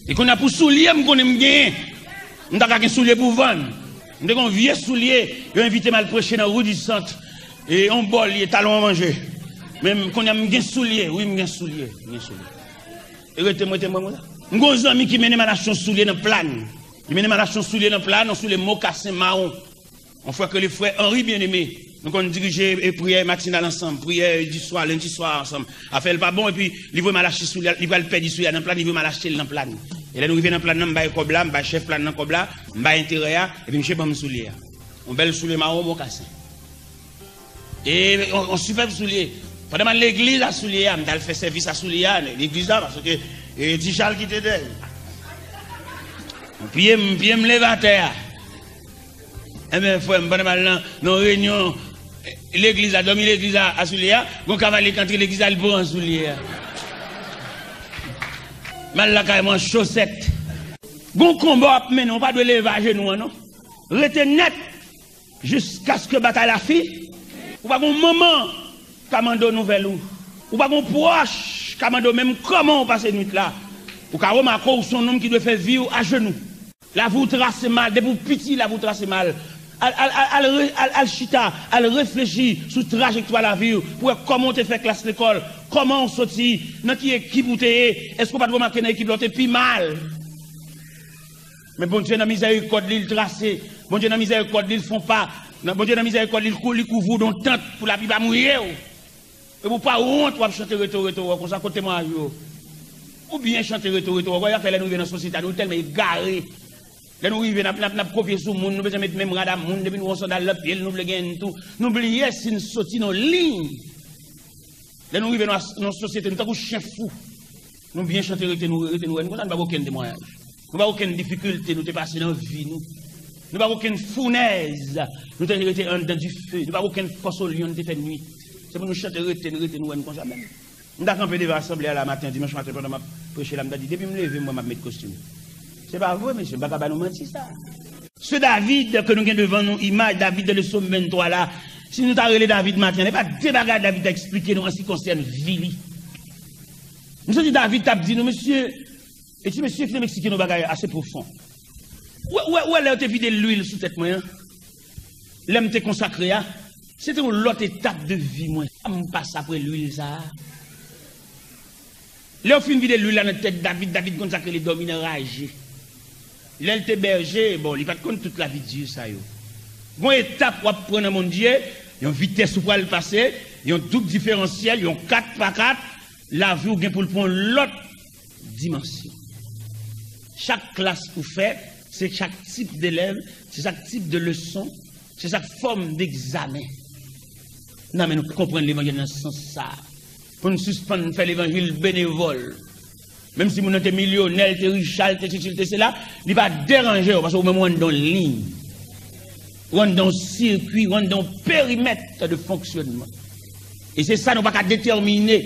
E kounye a pou soulye m konnen m genyen, m ta ka gen soulye pou vann. M te gen yon vye soulye, yo envite m al preche nan Rue du Centre. E yon bò l ye, talon an manje. Men m, kounye a m gen soulye, wi, m gen soulye, m gen soulye. E rete m, rete m, mwen, mwen. M gen yon zanmi ki mennen m al achte yon soulye nan Plàn. Li mennen m al achte yon soulye nan Plàn, yon soulye mokasen mawon. Yon frè k rele frè Henri Bien-Aimé. Nou konn dirije, e, priyè matinal ansanm, priyè di swa, lendi swa ansanm. Afè l pa bon, epi li voye m al achte soulye, li pral pèdi soulye a nan Plàn, li voye m al achte l nan Plàn. E lè nou rive nan Plàn nan, m bay kòb la, m bay chèf Plàn nan kòb la, m bay enterè a, epi misye ban m soulye a. Yon bèl soulye mawon mokasen. E yon, yon sipèb soulye. Pandan m al legliz a soulye a, m t al fè sèvis a soulye a, legliz la, paske, e, Ti Chal ki te dèyè. Pye m, pye m leve atè a. Enben, frè m, pandan m al nan, nan reyinyon, e, legliz la, dòmi legliz la, a soulye a, gon kavalye k antre legliz la, li pran soulye a. M al lakay mwen an chosèt. Gon konba w ap mennen, w pa dwe leve ajenou an, non. Rete nèt. Jiskaske batay la fin, ou pa gon manman ka mande w nouvèl ou. Ou pa gon pwòch ka mande w menm kòman w pase nwit la. Ou ka remake w se yon nonm ki dwe fè vi w ajenou. Lavi w trase mal, depi w piti, lavi w trase mal. Al, al, al, al, re- al, al chita, al reflechi sou trajektwa lavi w, pou w wè kòman w te fè klas lekòl, kòman w soti, nan ki ekip ou te ye, èske w pa t remake nan ekip la w te pi mal? Men Bondye nan mizèrikòd li, l trase. Bondye nan mizèrikòd li, l fè yon pa. Nan, Bondye nan mizèrikòd li, l kou- li kouvri w nan yon tant pou lapli pa mouye w. Epi w pa wont, w ap chante rete w, rete w konsa, kot temwayaj ou yo? Ou byen chante rete w, rete w, wè afè lè nou rive nan sosyete a, nou tèlman egare. Lè nou rive, n ap, n ap, n ap kopye sou moun, nou bezwen met menm rad a moun, depi nou wè yon sandal nan pye l, nou vle genyen n tou. Nou bliye si n soti nan liy. Lè nou rive nan, nan sosyete, nou tankou chen fou. Nou byen chante rete nou, rete nou wè n konsa, nou pa gen okenn temwayaj. Nou pa gen okenn difikilte nou te pase nan vi nou. Nou pa gen okenn founèz nou te rete anndan dife. Nou pa gen okenn fòs olyon nou te fè nwit. Se pou nou chante rete n, rete nou wè n konsa menm. M ta kanpe devan asanble a la maten, dimanch maten, pandan m ap preche la, m ta di, depi m leve, m wè m ap met kostim. Se pa vre, mesye, m pa ka ba nou manti sa. Se David ke nou gen devan nou, imaj David nan Sòm venntwa la. Si nou ta rele David maten an, e pa de bagay David ta eksplike nou an se ki konsène vi li. M santi David t ap di nou, mesye, e ti mesye ki te eksplike nou bagay ase pwofon. Ou wè, ou wè, ou wè lè yo te vide lwil sou tèt mwen an? Lè m te konsakre a, se te yon lòt etap de vi mwen. M pase apre lwil sa a. Lè yo fin vide lwil la nan tèt David, David konn sa k rele dòmi nan raje. Lè l te bèje, bon, li pa t konn tout lavi di sa yo. Gon etap w ap pran nan Bondye, yon vitès ou pral pase, yon doub diferansyèl, yon kat pa kat, lavi w gen pou l pran yon lòt dimansyon. Chak klas ou fè, se chak tip delèv, se chak tip de leson, se chak fòm degzamen. Nan men nou konprann levanjil nan sans sa a. Pou n sispann fè levanjil benevòl. Menm si moun nan te milyonè, l te richa, l te sesi, l te sela, li pa deranje w, paske ou menm ou anndan yon liy. Ou anndan yon sirkwi, ou anndan yon perimèt de fonksyònman. E se sa nou pa ka detèmine.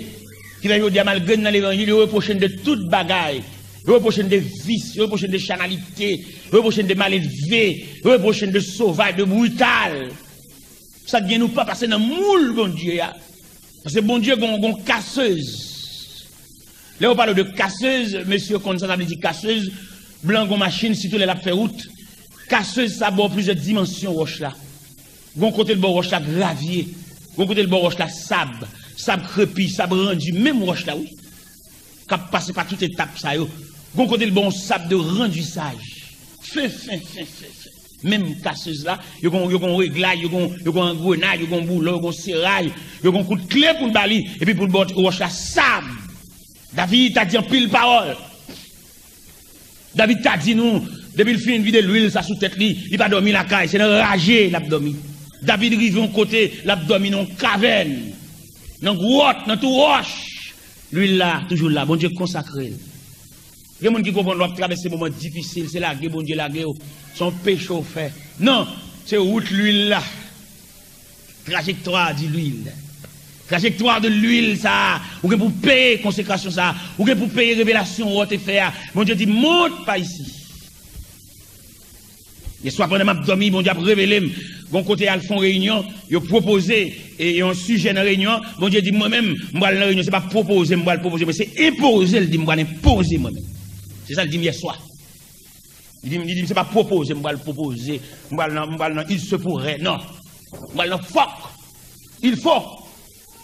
Ki fè jodi a, malgre n nan levanjil, yo repwoche n de tout bagay. Yo repwoche n de vis, yo repwoche n de chanalite, yo repwoche n de malelve, yo repwoche n de sovaj, de brital. Sa k gen nou pa pase nan moul Bondye a. Paske Bondye gon, gon kasez. Lè yo pale de kasez, mesye konn sa sa vle di kasez. Blan gon machin, sitou lè l ap fè wout. Kasez sa ba w plizyè dimansyon wòch la. Gon kote l ba w wòch la gravye. Gon kote l ba w wòch la sab. Sab krepi, sab randi, menm wòch la, wi. K ap pase pa tout etap sa yo. Gon kote l ba w sab de randisaj. Fen, fen, fen, fen, fen. Menm kasez la, yo gon, yo gon reglay, yo gon, yo gon angrenay, yo gon boulon, yo gon seray, yo gon kout kle pou l ba li, epi pou l ba w wòch la sab. David ta di anpil pawòl. David ta di nou, depi l fin vide lwil sa sou tèt li, li pa dòmi lakay, se nan raje l ap dòmi. David rive yon kote, l ap dòmi nan yon kavèn, nan gwòt, nan twou wòch. Lwil la toujou la, Bondye konsakre l. Gen moun ki konprann lè w ap travèse moman difisil, se lage Bondye lage w, se yon peche w fè. Non, se wout lwil la. Trajectoire de l'huile. Trajectoire de l'huile sa a, ou gen pou peye konsekrasyon sa a, ou gen pou peye revelasyon ou te fè a. Bondye di, monte pa isi. Yè swa pandan m ap dòmi, Bondye ap revele m. Gon kote al fè yon reyinyon, yo pwopoze e yon sijè nan reyinyon an, Bondye di m, mwen menm, m pral nan reyinyon, se pa pwopoze m pral pwopoze, men se enpoze l di m pral enpoze mwen menm. Se sa l di m yè swa. Li di m, li di m, se pa pwopoze m pral pwopoze, m pral nan, m pral nan il se pourrait, non. M pral nan fòk, il faut.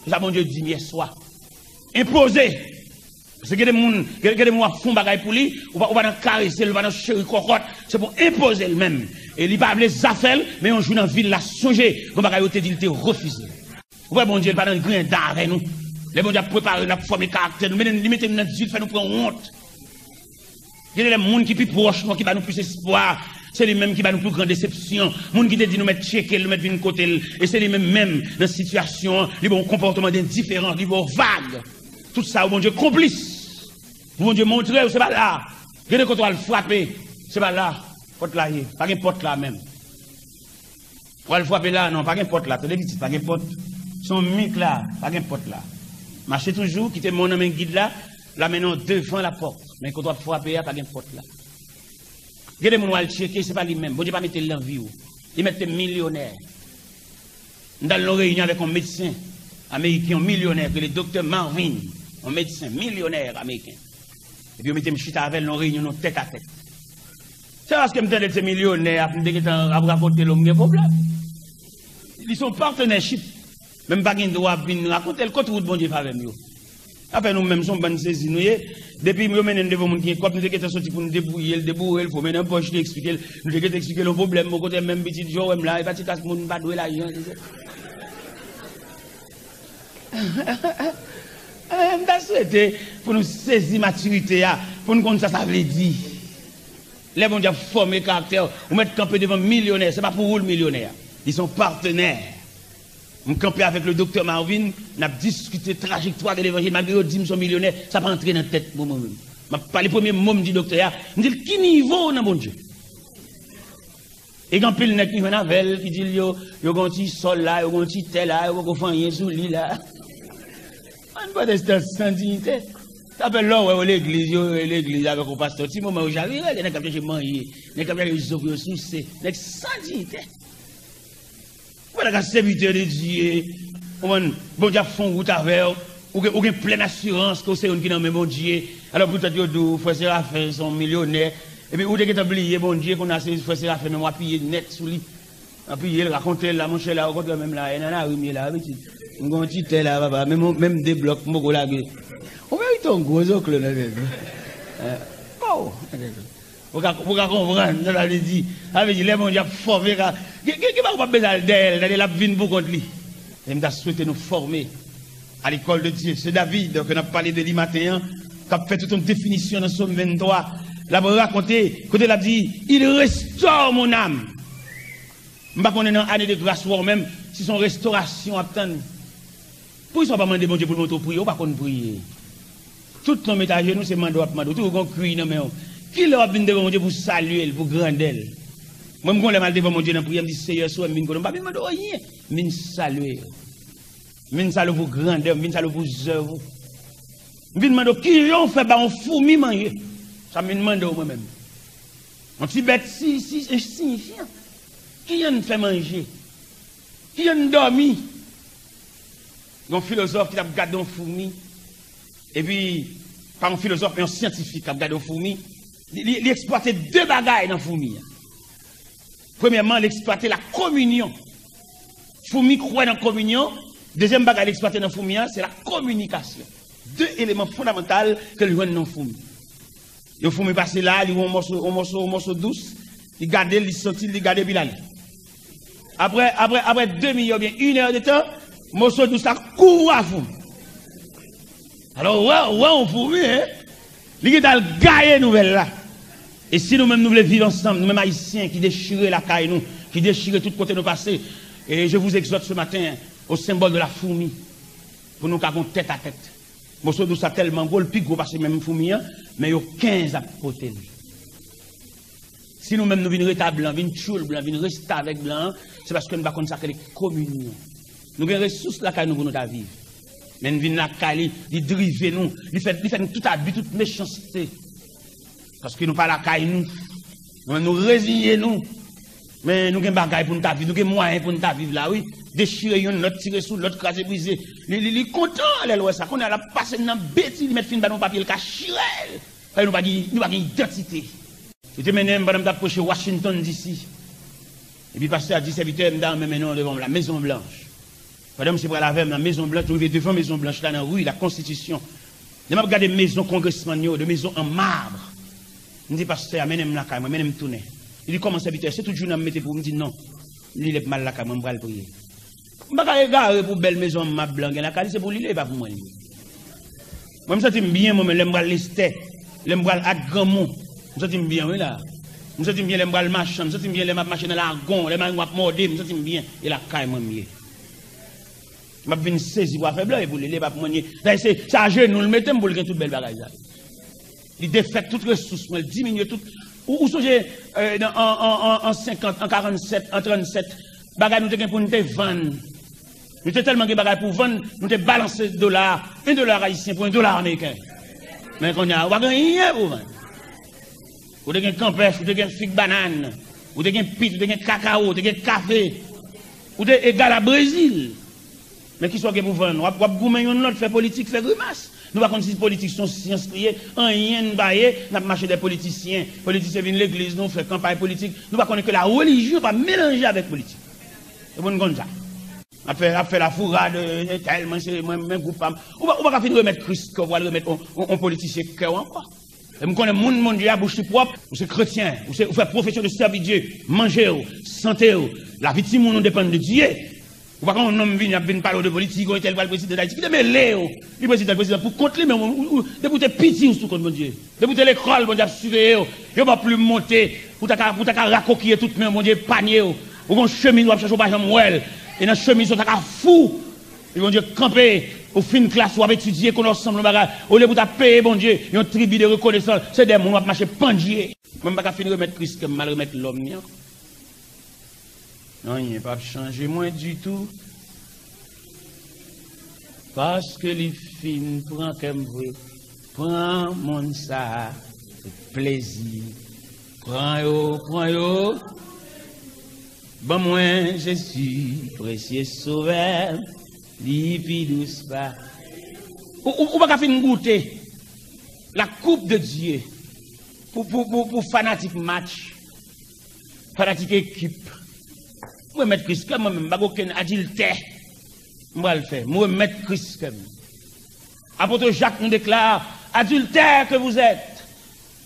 Se sa Bondye di m yè swa. Enpoze. Paske gen de moun, gen, gen de moun w ap fè yon bagay pou li, ou pa, ou pa nan karese l, ou pa nan cheri kòkòt, se pou enpoze l menm. E li pa vle zafè l, men yon jou nan vi l, l a sonje, gon bagay yo te di l te refize. Ou wè Bondye, l pa nan grenda avè nou. Lè Bondye ap prepare n, ap fòme karaktè nou, men li mete n nan di l, fè nou pran wont. Gen de lè moun ki pi pwòch nou an, ki ba nou plis espwa, se li menm ki ba nou pi gran desepsyon. Moun ki te di nou mèt tcheke l, nou mèt vin kote l, e se li menm menm, nan sitiyasyon an, li ba w yon konpòtman de endiferan, li ba w vag. Tout sa yo Bondye konplis. Pou Bondye montre w, se pa la. Gen de kote w al frape, se pa la pòt la ye. Pa gen pòt la menm. W al frape la, non, pa gen pòt la. Tande pitit, pa gen pòt. Se yon mik la, pa gen pòt la. Mache toujou, kite men w nan men gid la, l a mennen w devan lapòt. Men kote w ap frape a, pa gen pòt la. Gen de moun w al tcheke, se pa li menm. Bondye pa mete l nan vi w. Li mèt te milyonè. M t al nan yon reyinyon avèk yon medsen ameriken, yon milyonè, ki rele Doktè Marvin, yon medsen milyonè ameriken. Epi yo mete m chita avè l nan yon reyinyon, nan tèt a tèt. Se paske m tande l se milyonè, ap m te gentan ap rakonte l, m gen pwoblèm. Li se yon partnership. Men m pa gen dwa ap vin rakonte l kot wout Bondye fè avè m yo. Afè nou menm, se yon bann sezi nou ye. Depi yo mennen n devan moun ki gen kòb, nou te gentan soti pou nou debouye l, deboure l, foumen nan pòch li, eksplike l. Nou te gentan eksplike l yon pwoblèm, bon kote menm pitit jan w wè m la, e pa ti klas moun, m pa dwe lajan. M ta swete pou nou sezi matirite a, pou nou konn sa sa vle di. Lè Bondye ap fòme karaktè w, ou mèt kanpe devan milyonè, se pa pou ou l milyonè a. Li se yon patnè. M kanpe avèk le doktè Marvin, n ap diskite trajektwa de levanjil. Malgre yo di m se yon milyonè, sa pa antre nan tèt mwen, mwen menm. M ap pale, premye mo m di doktè a, m di l, ki nivo w nan Bondye? E gen anpil nèg ki jwenn avè l, ki di l yo, yo gen yon ti sòl la, yo gen yon ti tè la, yo poko fè anyen sou li la. Bann pwotestan san diyite. Sa fè lè w wè yo legliz, yo legliz avèk yon pastè, ti moman yo chavire, gen nèg k ap chèche manje, nèg k ap chèche zo pou yo souse, nèg san diyite. Ou pa ta ka sèvitè de Dye, konprann, Bondye ap fè yon wout avè w, ou gen, ou gen plèn asirans ke w se youn ki nan men Bondye. Alò poutèt yo di w frè Serafen se yon milyonè, epi ou te gentan bliye Bondye, kounye a se frè Serafen menm w apiye nèt sou li. Apiye l, rakonte l la, monchè la, okontrè menm la, e nan lari m ye la, wi pitit. M gen yon ti tè la, papa, menm, menm de blòk m poko lage. Ou merite yon gwo zoklo nan tèt ou. Oh! Ou ka, ou ka konprann sa sa vle di. Sa vle di, lè Bondye ap fòme, ka, gen, gen, gen bagay ou p ap bezwen al dèyè l, tande l ap vin pou kont li. E m ta swete nou fòme à l'école de Dieu. Se David ke n ap pale de li maten an, k ap fè tout yon definisyon nan Sòm venntwa. L ap rakonte, kote l ap di, il restaure mon âme. M pa konnen nan ane de gras ou a w menm, si se yon restorasyon w ap tann. Poukisa w pa mande Bondye pou l montre w priye? Ou pa konn priye. Tout nonm et ajenou se mande w ap mande w. Toujou gen yon kwi nan men w. Kilè w ap vin devan Bondye pou w salye l, pou w grandè l? Mwen, m gon lè m al devan Bondye nan priyè, m di, Seyè, si w wè m vin kote w, m pa vin mande w anyen. M vin salye w. M vin salye w pou grandè w, m vin salye w pou zèv ou. M vin mande w kijan w fè bay yon foumi manje. Sa m vin mande w mwen menm. Yon ti bèt si, si, ensiyifyan. Kijan n fè manje? Kijan n dòmi? Yon filozòf ki t ap gade yon foumi, epi, pa yon filozòf, men yon syantifik k ap gade yon foumi, li, li, li eksplwate de bagay nan foumi an. Premyèman, l eksplwate la kominyon. Foumi kwè nan kominyon. Dezyèm bagay l eksplwate nan foumi an, se la kominikasyon. De eleman fondamantal ke l jwenn nan foumi. Yon foumi pase la, li wè yon mòso, yon mòso, yon mòso dous, li gade l, li santi l, li gade, epi l ale. Apre, apre, apre demi oubyen inè de tan, mòso dous la kouri a foumi. Alò, ou wè, ou wè yon foumi, en? Li gentan al gaye nouvèl la. E si nou menm nou vle viv ansanm, nou menm Ayisyen ki dechire lakay nou, ki dechire tout kote nou pase, e je vous exhorte ce matin au symbole de la fourmi, pou nou ka gon tèt a tèt. Mòso dous la tèlman gwo, l pi gwo pase menm foumi an, men yo kenz ap pote l. Si nou menm nou vin ret a blan, vin tchoul blan, vin restavèk blan an, se paske nou pa konn sa k rele kominyon. Nou gen resous lakay nou pou nou ta viv. Men n vin lakay li, li drive nou, li fè, li fè nou tout abi, tout mechanste. Paske nou pa lakay nou. Nou menm nou reziye nou. Men nou gen bagay pou n ta viv, nou gen mwayen pou n ta viv la, wi. Dechire youn, lòt tire sou lòt, kraze brize. Li, li, li kontan lè l wè sa. Kounye a l ap pase nan beti, li mèt fin ba nou papye, l ka chire l. Paske nou pa gen, nou pa gen idantite. Yo te mennen m pandan m t ap preche Washington D C. Epi pastè a di sèvitè, m ta renmen mennen w devan la Mezon Blanch. Pandan misye pral avè m nan Mezon Blanch, nou rive devan Mezon Blanch la, nan ri la Konstitisyon. Lè m ap gade mezon kongresmann yo, de mezon an mab, m di pastè a, mennen m lakay mwen, mennen m tounen. Li di, kòman sèvitè, se tout jounen an m mete pou ou? M di, non. M di, lè m al lakay mwen, m pral priye. M pa ka egare pou bèl mezon an mab blan gen lakay li, se pou li l ye, e pa pou mwen li ye. Mwen, m santi m byen, mwen menm, lè m pral Lestè, lè m pral ak granmou, m santi m byen, wi, la. M santi m byen lè m pral machan, m santi m byen lè m ap mache nan lagon, lè marengo ap mòde m, m santi m byen. E lakay mwen m ye. M ap vin sezi pou afè blan, e pou li, li pa pou mwen ye. Dayè, se, se ajenou l mete m pou l gen tout bèl bagay sa. Li defèt tout resous mwen, li diminye tout. Ou, ou sonje, euh, nan, an, an, an, an senkant, an karannsèt, an trannsèt, bagay nou te gen pou n te vann. Nou te tèlman gen bagay pou vann, nou te balanse dola a, yon dola ayisyen pou yon dola ameriken. Men kounye a, ou pa gen anyen pou vann. Ou te gen kanpèch, ou te gen fig banann, ou te gen pit, ou te gen kakawo, ou te gen kafe, ou te egal a Brezil. Men kisa w gen pou vann? W ap, w ap goumen youn lòt, fè politik, fè grimas. Nou pa konn si politik se yon syans li ye, anyen n pa ye, n ap mache dèyè politisyen. Politisyen vin legliz nou, fè kanpay politik. Nou pa konnen ke la relijyon pa melanje avèk politik. E pou n konn sa. Ap fè, ap fè lafourad, e, e, tèl, mwen se, mwen, mwen gwoup pa m. Ou pa, ou pa ka fin remèt Kris kè w pou al remèt on, on, on politisyen kè w ankò. E m konnen moun Bondye a, bouch li pwòp, ou se kretyen, ou se, ou fè pwofesyon de sèvi Dye, manje w, sante w, lavi timoun ou depann de Dye. Ou pa ka yon nonm vini ap vin pale w de politik, yon entèl pral prezidan Dayiti, kite mele w. Li prezidan, prezidan pou kont li, men ou, ou, depi w te piti, ou sou kont Bondye. Depi w te lekòl, Bondye ap siveye w. Yo ba w plim monte, pou ta ka, pou ta ka rakokiye tout men w, Bondye epanye w. Ou gon chemiz w ap chache, w pa janm wè l. E nan chemiz ou ta ka fou. E Bondye kanpe, ou fin klas, w ap etidye, konnen w sanble yon bagay. Olye pou ta peye Bondye yon tribi de rekonesans, se dèyè moun w ap mache pandye. Mwen, m pa ka fin remèt Kris kè m, m al remèt lòm ni ankò. Anyen p ap chanje mwen ditou. Paske li fin pran kè m vre. Pran monn sa a, se plezi. Pran yo, pran yo. Ban mwen Jezi, presye Sovè, li pi dous pa. Ou, ou, ou pa ka fin goute la coupe de Dieu pou, pou, pou, pou fanatik match, fanatik ekip. Mwen remèt Kris kè m, mwen menm, m pa gen okenn adiltè m pral fè. Mwen remèt Kris kè m. Apôtre Jacques nous déclare, adultères que vous êtes,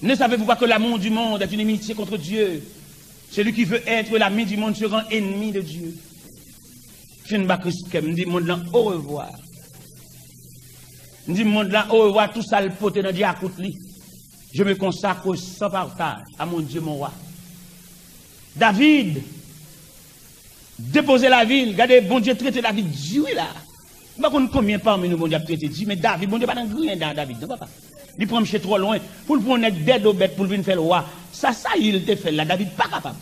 ne savez-vous pas que l'amour du monde est inimitié contre Dieu? Celui qui veut être l'ami du monde se rend ennemi de Dieu. Fin ba Kris kè m, m di mond lan orevwa. M di mond lan orevwa, tou sa l pote nan dyakout li. Je me consacre sans partage à mon Dieu, mon roi. David depoze lavi l. Gade, Bondye trete David di wi la. M pa konn konbyen pami nou Bondye ap trete di, men David, Bondye pa nan griyen dan David, non, papa. Li pran misye twò lwen. Pou l pran yon nèg dèdo bèt pou l vin fè l wa. Sa Sayil te fè l la, David pa kapab.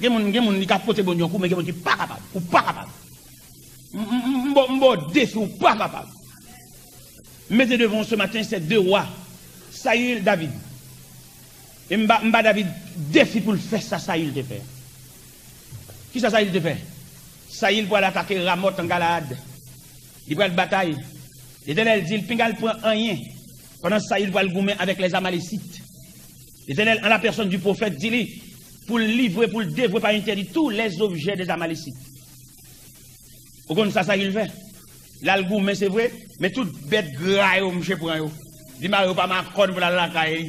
Gen moun, gen moun, li ka pote Bondye yon kou, men gen moun ki pa kapab. Ou pa kapab. M, m, m, m ba w, m ba w defi, ou pa kapab. M mete devan w ce matin, se de wa, Sayil, David. E m ba, m ba David defi pou l fè sa Sayil te fè. Kisa Sayil te fè? Sayil pral atake Ramòt an Galaad. Li pral batay. Letènèl di l, pinga l pran anyen. Pandan Sayil pral goumen avèk lèzamalésit. Letènèl, an la pèsòn di pwofèt, di li, Pour livrer, pour le dévouer par interdit tous les objets des Amalécites. Ou konn sa Sayil fè? L al goumen, se vre, men tout bèt gra yo, misye pran yo. Li mare yo pa makòn pou l al lakay li.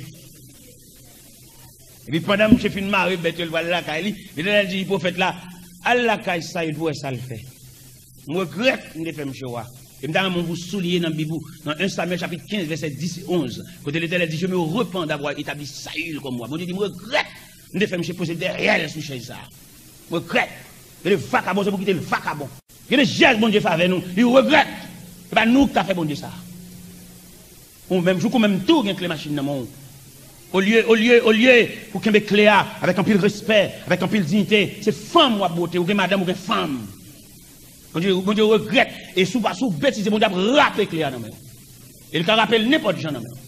Epi pandan misye fin mare bèt yo, l pral lakay li, Letènèl di pwofèt la, al lakay Sayil pou wè sa l fè. M regrèt m te fè misye wa. E m ta renmen w souliye nan Bib ou, nan en Samyèl chapit kenz, vèsè dis e onz, kote Letènèl di, je me repens d'avoir établi Saül comme roi. Bondye di, m regrèt m te fè misye poze dèyè l sou chèz sa a. M regrèt. Gen de vakabon, se pou kite l vakabon. Gen de jès Bondye fè avè nou, li regrèt. Se pa nou ki ta fè Bondye sa. Ou menm, jouk ou menm tou gen kle machin nan men w. Olye, olye, olye pou kenbe kle a avèk anpil respè, avèk anpil diyite, se fanm w ap bwote, ou gen madanm, ou gen fanm. Bondye, Bondye regrèt, e si w pa, si w betize, Bondye ap rape kle a nan men w. E li ka rape l nenpòt jan nan men w.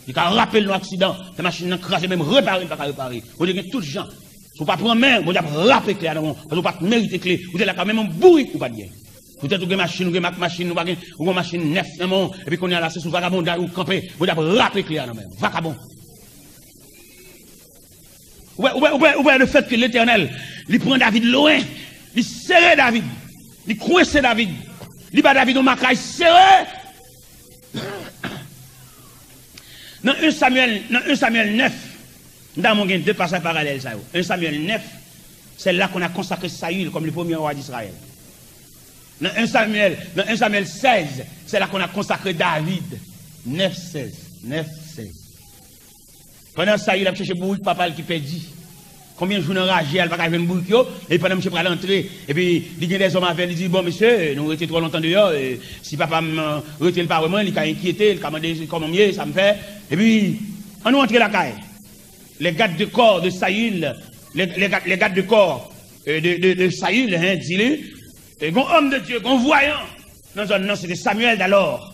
Li ka rape l nan aksidan, fè machin nan kraze, menm repare, li pa ka repare. Bondye gen tout jan. Si w pa pran men, Bondye ap rape kle a nan men w, paske w pa t merite kle, ou te lakay w, menm yon bourik ou pa t gen. Poutèt ou gen machin, ou gen mak machin, ou pa gen, ou gen machin nèf nan men w, epi kounye a la, se sou vagabondaj ou kanpe, Bondye ap rape kle a nan men w. Vakabon. Ou wè, ou wè, ou wè, ou wè le fait que Letènèl, li pran David lwen, li sere David, li kwense David, li ba David yon makay sere. Nan en Samyèl, nan en Samyèl nèf, m ta renmen w gen de pasaj paralèl sa yo. En Samyèl nèf, c'est là qu'on a consacré Saül comme le premier roi d'Israël. Nan en Samyèl, nan en Samyèl sèz, c'est là qu'on a consacré David. Nèf sèz, nèf sèz. Pandan Sayil ap chèche bourik papa l ki pèdi. Konbyen jou nan raje a, l pa ka jwenn bourik yo, epi pandan misye pral antre, epi li gen dèzòm avè l, li di, bon, mesye, nou rete twò lontan deyò, e, si papa m, e, rete, l pa wè mwen, li ka enkyete, li ka mande kòman m ye, sa m fè. Epi, ann nou antre lakay. Les gardes de corps de Saül, les, les, ga- les gardes de corps, euh, de, de, de Saül, hein, di li, e, gon homme de Dieu, gon vwayan nan zòn nan, se te Samuel d'alors.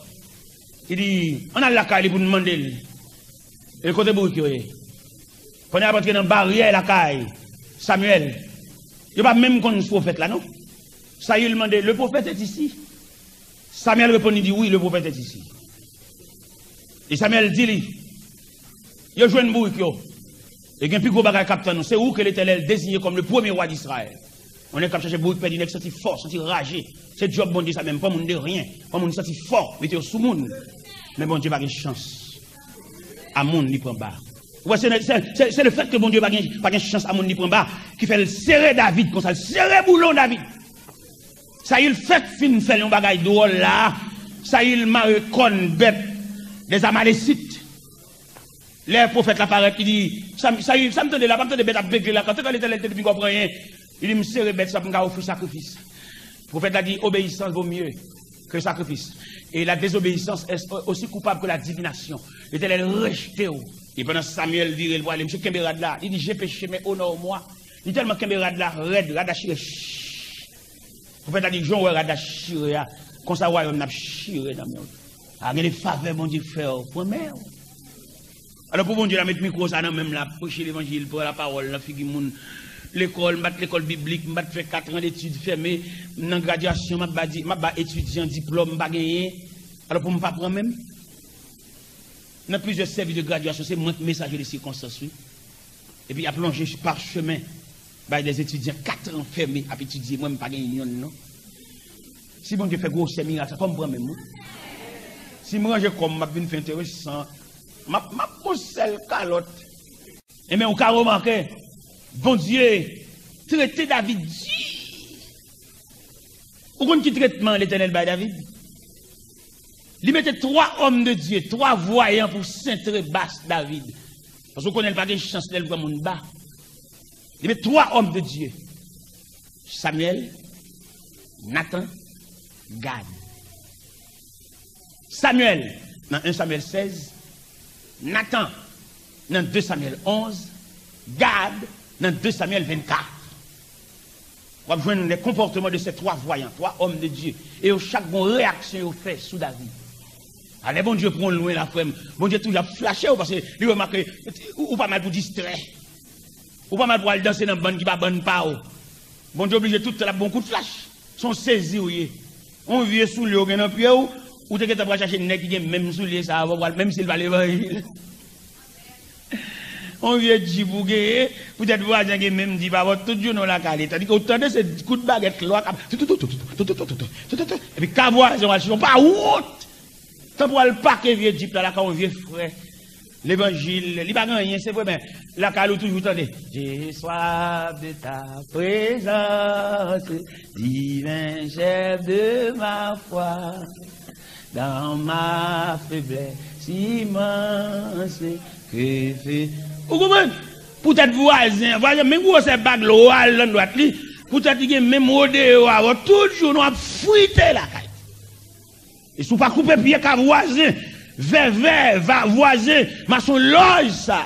Li di, ann al lakay li pou n mande l. E kote bourik yo ye? Pandan y ap antre nan baryè lakay Samuel, yo pa menm konn pwofèt la, non. Sayil mande, le prophète est ici? Samuel reponn, li di, wi, le prophète est ici. E Samuel di li, yo jwenn bourik yo. E gen pi gwo bagay k ap tann nou. Se ou ke Letènèl deziye kòm le premye wa d Izrayèl. Yon nèg k ap chache bourik pèdi, nèg santi fò, santi raje. Se djòb Bondye sa menm, pran moun de ryen, pran moun santi fò, mete yo sou moun. Men Bondye pa gen chans a moun li pran ba. Ou wè, se, se, se, se le fèt ke Bondye pa gen, pa gen chans a moun li pran ba, ki fè l sere David konsa, l sere boulon David. Sayil fèk fin fè l yon bagay dwòl la. Sayil mare kòn bèt dèz Amalesit. Lè pwofèt la parèt, li di, sa, Sayil, sa m tande la, pa m tande bèt ap begle la, kantan Letènèl te di m pa pran anyen. Li di, m sere bèt sa pou m ka ofri sakrifis. Pwofèt la di, obéissance vaut mieux que sacrifice. Et la désobéissance est aussi coupable que la divination. Letènèl rejte w. E pandan Samyèl vire l pou ale, misye kenbe rad la. Li di, j'ai péché, mais honore-moi. Li tèlman kenbe rad la rèd, rad la chire. Pwofèt la di, jan w wè rad la chire a, konsa wayòm nan ap chire nan men w. A, gen de favè Bondye fè w, pran men w. Alò, pou Bondye la met mikwo sa nan men m la, preche levanjil, pran lapawòl nan figi moun. Lekòl, m pa t lekòl biblik, m pa t fè kat an detid fèmen. M nan gradyasyon, m ap ba di, m ap ba etidyan diplòm m pa genyen. Alò, pou m pa pran men m? Nan plizyè sèvis de gradyasyon, se mwen k mesaje de sikonstans, wi. Epi y ap lonje pachemen, bay de etidyan kat an fèmen ap etidye, mwen m pa gen yonn, non. Si Bondye fè gwosè mirak sa, fò m pran men m, wi. Si m ranje kò m, m ap vin fè enteresan. M ap, m ap gon sèl kalòt. Enben, ou ka remake, Bondye trete David di. Ou konn ki tretman Letènèl bay David? Li mete twa òm de Dye, twa vwayan pou sentre ba David. Paske ou konnen l pa gen chans lè l pran moun ba. Li mete twa òm de Dye. Samyèl, Natan, Gad. Samyèl, nan en Samyèl sèz, Natan, nan de Samyèl onz, Gad, nan de Samyèl vennkat. W ap jwenn les comportements de ces trois voyants, twa òm de Dye. E yo chak gon reyaksyon yo fè sou David. A lè Bondye pran w lwen la, frè m, Bondye toujou ap flache w, paske li remake ou, ou pa mal pou distrè. Ou pa mal pou al danse nan bann ki pa bann pa w. Bondye oblije tout tan l ap ba w kout flach. Se yon sezi w ye. Yon vye soulye w gen nan pye w, ou te gentan pral chache nèg ki gen menm soulye sa a, w ap pral, menm si l pa levanjil. On vye djip ou genyen, poutèt vwazen gen menm djip avè w tout jounen w lakay li. Tandike w tande se kout bagèt lwa k ap tou, tou, tou, tou, tou, tou, tou, tou, tou, tou, tou, tou, tou, epi ka vwazen w al chèche, w pa wont. Tanpri w al pake vye djip la lakay on vye frè levanjil, li pa gen anyen, se vre, men lakay li w toujou tande: J'ai soif de ta présence, divin chef de ma foi. Dans ma faiblesse immense, que fais. Ou konprann? Poutèt vwazen, vwazen, menm gwosè bag lwa l nan dwèt li, poutèt li gen menm odeyè avè w, tout jounen w ap frite lakay. E si w pa koupe pye ka vwazen, vèvè, va, vwazen, masonlòj sa,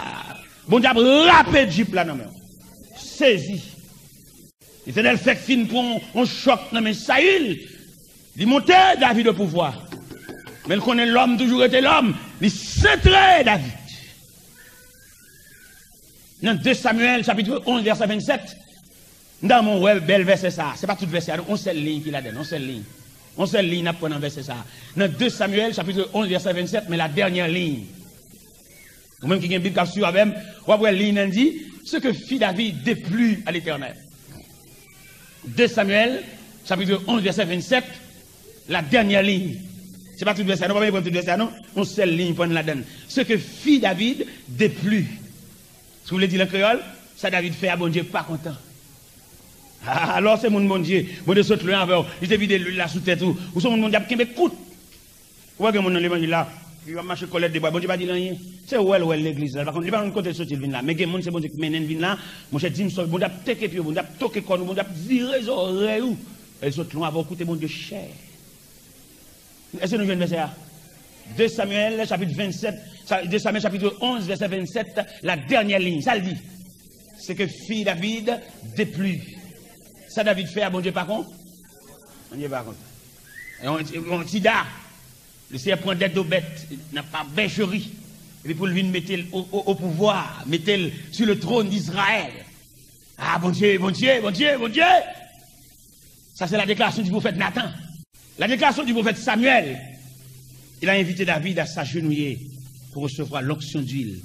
Bondye ap rape djip la nan men w. Sezi. Letènèl fèk fin pran yon, yon chòk nan men Sayil. Li monte David o pouvwa. Men l konnen lòm toujou rete lòm. Li sentre David. Nan de Samyèl, chapit onz, vèsè vennsèt, m ta renmen w wè bèl vèsè sa a. Se pa tout vèsè a, non. On sèl liy ki ladan l, on sèl liy. On sèl liy n ap pran nan vèsè sa a. Nan de Samyèl, chapit onz, vèsè vennsèt, men la dènyè liy. Ou menm ki gen Bib k ap swiv avè m, w ap wè liy nan di: Ce que fit David déplut à l'Éternel. De Samyèl, chapit onz, vèsè vennsèt, la dènyè liy. Se pa tout vèsè a, non, pa bezwen pran tout vèsè a, non. Yon sèl liy pran ladan l. Ce que fit David déplut. Si w vle di l an kreyòl, sa David fè a, Bondye pa kontan. Ah, alò se moun Bondye. Bondye sot lwen avè w. Li te vide lwil la sou tèt ou. Ou se moun Bondye ap kenbe kout. Ou wè gen moun nan levanjil la, li ap mache kòlèt de bwa, Bondye pa di l anyen. Se wè l wè l legliz la, li pa konn, li pa konn kote l soti l vin la. Men gen moun se Bondye ki mennen l vin la. Monchè, di m sa, Bondye ap teke pye w, Bondye ap toke kò nou, Bondye ap vire zòrèy ou. Lè l sot lwen avè w, koute Bondye chè. Èske nou jwenn vèsè a? De Samyèl, chapit vennsèt, sa, de Samyèl, chapit onz, vèsè vennsèt, la dènyè liy. Sa l di? Ce que fit David déplut. Sa David fè a, Bondye pa kontan. Bondye pa kontan. E yon, yon ti da. Le Seyè pran de dobèt nan pa bècheri. Epi pou l vin mete l o, o, o pouvwa, mete l sur le trône d'Israël. Ah, Bondye, Bondye, Bondye, Bondye! Ça, c'est la déclaration du prophète Nathan. La déclaration du prophète Samuel. Il a invité David à s'agenouiller pour recevoir l'onction d'huile.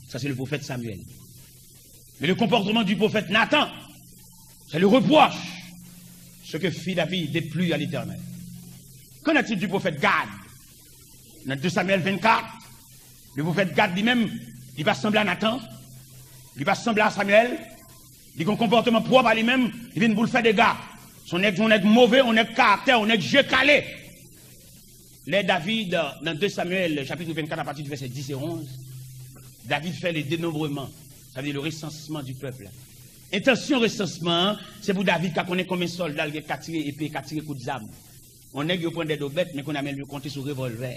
Ça, c'est le prophète Samuel. Mais le comportement du prophète Nathan, c'est le reproche. Ce que fit David déplut à l'Éternel. Qu'en est-il du prophète Gad? Nan de Samyèl vennkat, le pwofèt Gad li menm, li pa sanble a Natan, li pa sanble a Samyèl, li gen yon konpòteman pwòp a li menm, li vin pou l fè dega. Se yon nèg, yon nèg move, yon nèg karaktè, yon nèg je kale. Lè David, nan de Samyèl, chapit vennkat, apati di vèsè dis e onz, David fè le dénombrement, sa vle di le recensement du peuple. Entansyon resansman an, se pou David ka konnen konbyen sòlda l gen, ka tire epe, ka tire kout zam. Yon nèg yo pran dèdobèt, men kounye a men l yo konte sou revòlvè.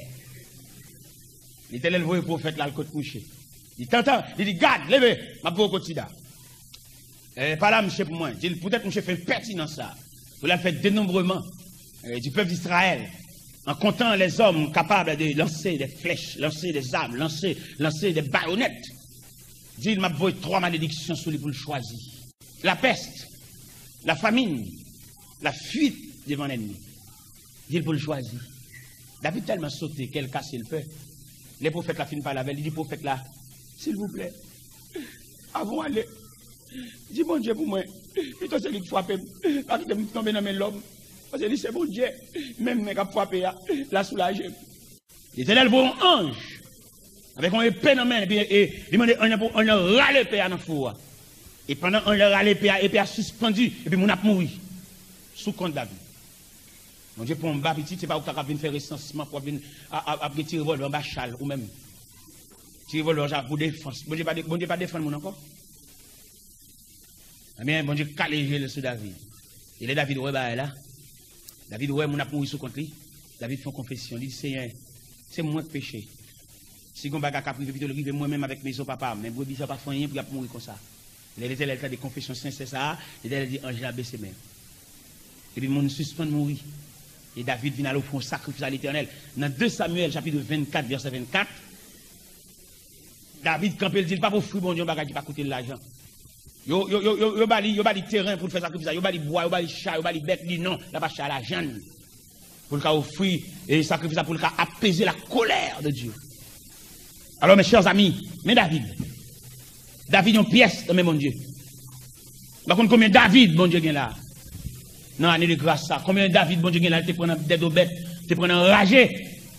Letènèl voye pwofèt la al kot mouche. Li tantan, li di, Gad, leve, m ap voye w kot Sida. Eh, pale a mouche pou mwen. Di l, poutèt mouche fè enpètinans sa a, pou l al fè denonbreman, eh, du peuple d'Israël, en comptant les hommes capables de lancer des flèches, lancer des armes, lancer, lancer des baïonnettes. Di l, m ap voye twa malediksyon sou li pou l chwazi. La peste, la famine, la fuite devant l'ennemi. Di l pou l chwazi. David tèlman sote, kè l kase, l pè. Lè pwofèt la fin pale avè l, li di pwofèt la, silvouplè, avan w ale, di Bondye pou mwen, pito se li k frape m, pa kite m tonbe nan men lòm, paske li se Bondye, menm men k ap frape a, l a soulaje m. Letènèl voye yon anj avèk yon epe nan men l, epi, e, li mande anj lan pou anj lan rale epe a nan fou a. E pandan anj lan rale epe a, epe a sispandi, epi moun ap mouri sou kont David. Bondye pran yon ba pitit, se pa ou k ta ka vin fè resansman pou w ap vin a, a, ap gen ti revòlvè anba chal ou menm. Ti revòlvè sa pou defans. Bondye pa de, Bondye pa defann moun ankò. Ebyen, Bondye kale je l sou David. E lè David wè bagay la, David wè moun ap mouri sou kont li, David fè yon konfesyon. Li di, Senyè, se mwen k peche. Si gon bagay k ap rive, pito l rive mwen menm avèk mezon papa m. Men brebi sa pa fè anyen pou y ap mouri konsa. Lè Letènèl tande konfesyon sensè sa a, Letènèl di anj la bese men w. Epi moun sispann mouri. E David vin al ofri yon sakrifis a Letènèl. Nan de Samyèl, chapit vennkat, vèsè vennkat, David kanpe, l di l p ap ofri Bondye yon bagay ki pa koute l lajan. Yo, yo, yo, yo, yo ba li, yo ba li teren pou l fè sakrifis la. Yo ba li bwa, yo ba li cha, yo ba li bèt, li non, l ap achte a lajan l. Pou l ka ofri, e, sakrifis la, pou l ka apaiser la colère de Dieu. Alors, mes chers amis, men David, David yon pyès nan men Bondye. M pa konn konbyen David Bondye gen la. Nan ane de gras sa, konbyen David Bondye gen la, li te pran nan dèdobèt, te pran nan raje.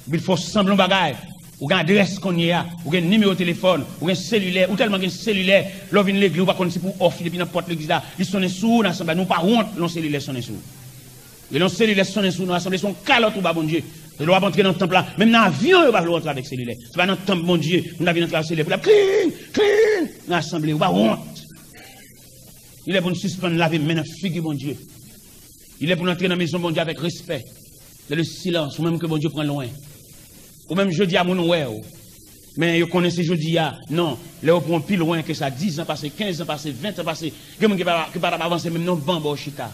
Epi l fè w sanble yon bagay. Ou gen adrès kounye a, ou gen nimewo telefòn, ou gen selilè, ou tèlman gen selilè, lè w vin legliz, ou pa konn si pou w off li depi nan pòt legliz la, li sonnen sou ou nan asanble a, nou pa wont lè yon selilè sonnen sou ou. E lè yon selilè sonnen sou ou nan asanble, se yon kalòt ou ba Bondye. Lè w ap antre nan tanp la, menm nan avyon, yo pa vle w antre avèk selilè. Se pa nan tanp Bondye, moun ta vin antre avèk selilè, pou l ap klin, klin, nan asanble, ou pa wont. Li lè pou n sispann lave men nan figi Bondye. Li lè pou n antre nan mezon Bondye avèk respè. Dans le silence, ou menm ke Bondye pran lwen. Ou menm jodi a, moun wè w. Men yo konnen se jodi a. Non, lè yo pran w pi lwen ke sa, diz an pase, kenz an pase, ven an pase, gen moun ki pa, ki pa t ap avanse menm nan yon ban bò w chita.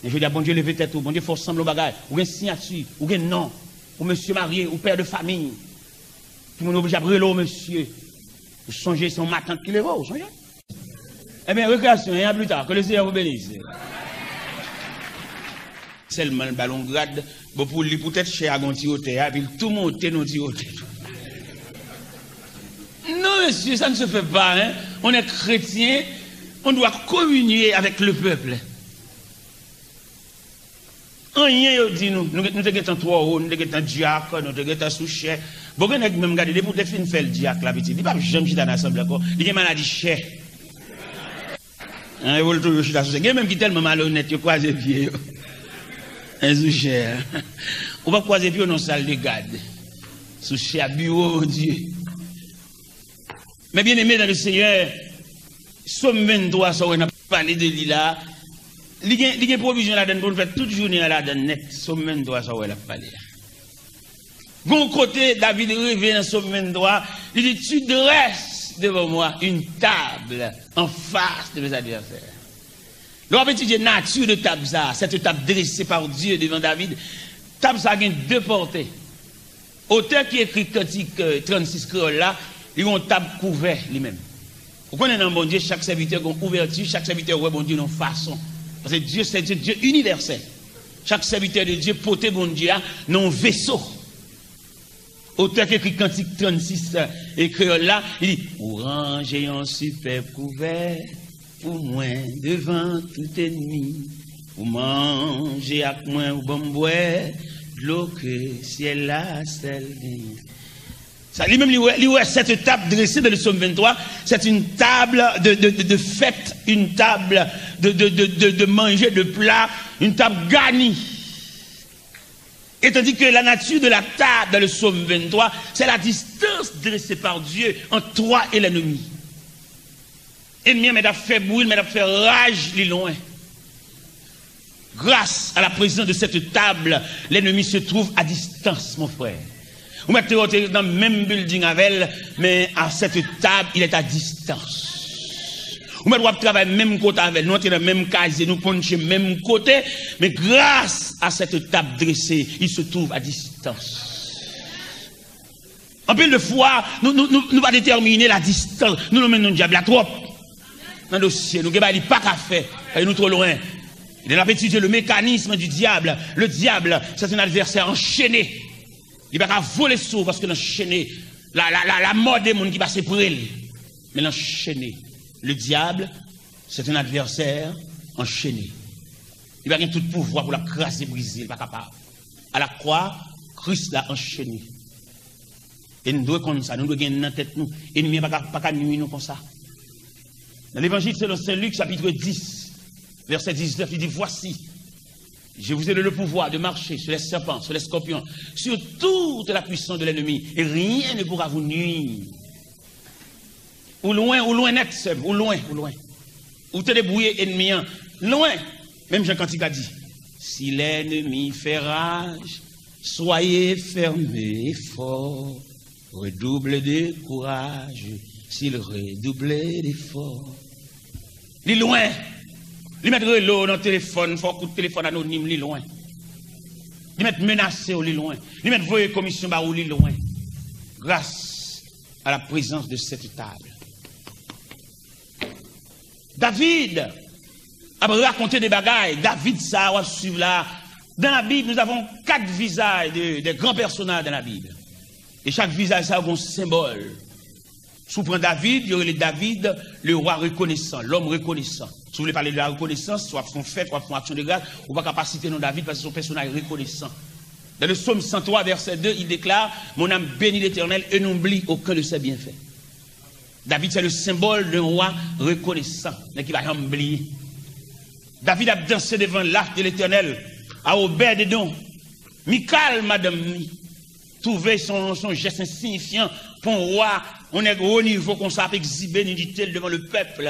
Men jodi a, Bondye leve tèt ou, Bondye fè w sanble yon bagay. Ou gen siyati, ou gen non. Ou mesye marye, ou pè de fanmi. Timoun yo oblije ap rele w mesye. Ou sonje se yon matant ki leve w, ou sonje? Ebyen, rekreyasyon, e a pli ta, ke le Senyè vou benise. Sèlman l ba l yon grad, bon, pou li, poutèt chè a gen yon ti wotè a, epi l tou monte nan yon ti wotè. Non, mesye, ça ne se fait pas, hein. On est chrétien, on doit communier avec le peuple. Anyen yo di nou, nou, nou te gentan twò wo, nou te gentan dyak, nou te gentan sou chè. Bon, gen nèg menm gade, depi w te fin fè l dyak la, pitit, li p ap janm chita nan asanble ankò. Li gen maladi chè. An, yo pou l toujou chita sou chè. Gen menm ki tèlman malonèt, yo kwaze pye yo. An, sou chè a. Ou p ap kwaze pye w nan sal de gad. Sou chè a, biwo Bondye. Men byeneme dans le Senyè, Sòm venntwa, sa w wè n ap pale de li la, li gen, li gen pwovizyon ladann pou n fè tout jounen an ladann nèt. Sòm venntwa, sa w wè l ap pale a. Gon kote, David reve nan Sòm venntwa, li di, Tu dresses devant moi une table en face de mes adversaires. Lè w ap etidye nati de tab sa, cette table dressée par Dieu devant David, tab sa gen de pòte. Otè ki ekri kantik, euh, trannsis kreyòl la, li gen yon tab kouvè li menm. Ou konnen nan Bondye, chak sèvitè gen yon ouvèti, chak sèvitè wè Bondye nan yon fason. Paske Dye se Dye, Dye inivèsèl. Chak sèvitè de Dye pote Bondye a nan yon veso. Otè ki ekri kantik trannsis, e kreyòl la, li di, Ou ranje yon sipèb kouvè pou mwen devan tout ènmi. Ou manje ak mwen, ou ban m bwè dlo ke syèl la sèl genyen. Sa, li menm, li wè, li wè cette table dressée dans le psaume vingt-trois, c'est une table de, de, de, de fête, une table de, de, de, de, de manger, de plats, une table garnie. Et tandis que la nature de la table dans le psaume vingt-trois, c'est la distance dressée par Dieu entre toi et l'ennemi. Ènmi an mèt ap fè bri, mèt ap fè raj, li lwen. Grâce à la présence de cette table, l'ennemi se trouve à distance, mon frère. Ou mèt te, te nan menm building avè l, men à cette table, il est à distance. Ou mèt w ap travay menm kote avè l, nou antre nan menm kazye, nou punche menm kote, men grâce à cette table dressée, il se trouve à distance. Anpil de fwa, nou, nou, nou, nou pa detèmine la distance. Nou lonmen non dyab la twòp. Nan dosye, nou gen bagay li pa ka fè. Paske nou twò lwen. Lè n ap etidye le mécanisme du diable, le diable, c'est un adversaire enchaîné. Li pa ka vole sou ou paske l anchene. La, la, la, la mò de moun ki pase pre l. Men l anchene. Le diable, c'est un adversaire enchaîné. Li pa gen tout pouvwa pou l ap kraze, brize, li pa kapab. A la kwa, Kris la anchene. E n dwe konn sa, nou dwe gen nan tèt nou. Ènmi an pa ka, pa ka nwi nou konsa. Dans l'Évangile selon saint Luc, chapitre dix, verset dix-neuf, il dit, Voici, je vous ai donné le pouvoir de marcher sur les serpents, sur les scorpions, sur toute la puissance de l'ennemi, et rien ne pourra vous nuire. Ou lwen, ou lwen nèt, sè m, ou lwen, ou lwen. Ou te debouye ènmi an, lwen. Menm jan kantik la di, Si l'ennemi fait rage, soyez fermes et forts, redoublez de courage, s'il redouble d'efforts. Li lwen. Li mèt rele w nan telefòn, fè w kout telefòn anonim, li lwen. Li mèt menase w, li lwen. Li mèt voye komisyon ba ou, li lwen. Grâce à la présence de cette table. David ap rakonte de bagay. David sa a w ap swiv la. Dans la Bible, nous avons quatre visages de, de grands personnages dans la Bible. E chak vizaj sa a gen yon senbòl. Pou pran David, yo rele David le roi reconnaissant, l'homme reconnaissant. Si w vle pale de la rekonesans, w ap fè yon fèt, w ap fè yon aksyon de gras, ou pa ka pa site non David paske se yon pèsonaj rekonesan. Dans le psaume cent trois, verset deux, il déclare, mon âme bénit l'Éternel et n'oublie aucun de ses bienfaits. David, c'est le symbole d'un roi reconnaissant, nèg ki pa janm bliye. David ap danse devan lach de Letènèl, a Obèd Edon. Mikal, madanm li, twouve se yon, se yon jès ensiyifyan pou yon wa, yon nèg wo nivo konsa ap egzibe nidite l devan lepèp.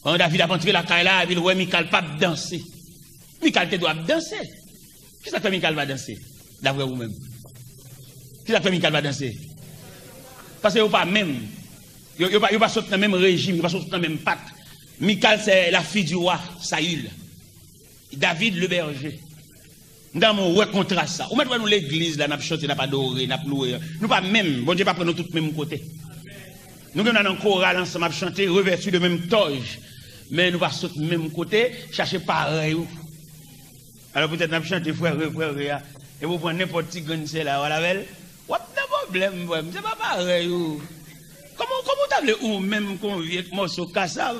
Pandan David ap antre lakay la, epi l wè Mikal p ap danse. Mikal te dwe ap danse. Kisa k fè Mikal pa danse, daprè ou menm? Kisa k fè Mikal pa danse? Paske yo pa menm. Yo, yo pa, yo pa sot nan menm rejim, yo pa sot nan menm pak. Mikal, c'est la fille du roi Saül. David, le berger. M ta renmen w wè kontras sa. Ou mèt wè nou legliz la, n ap chante, n ap adore, n ap louwe. Nou pa menm. Bondye pa pran nou tout menm kote. Nou gen nan koral ansanm ap chante, revèti de menm tòj. Men nou pa sot menm kote, chache parèy ou. Alò, poutèt n ap chante frère, frère a, epi w pran nenpòt ti grenn sè la, w al avè l, w ap nan pwoblèm, frè m, se pa parèy ou. Kòman, kòman w ta vle ou menm kon vye mòso kasav,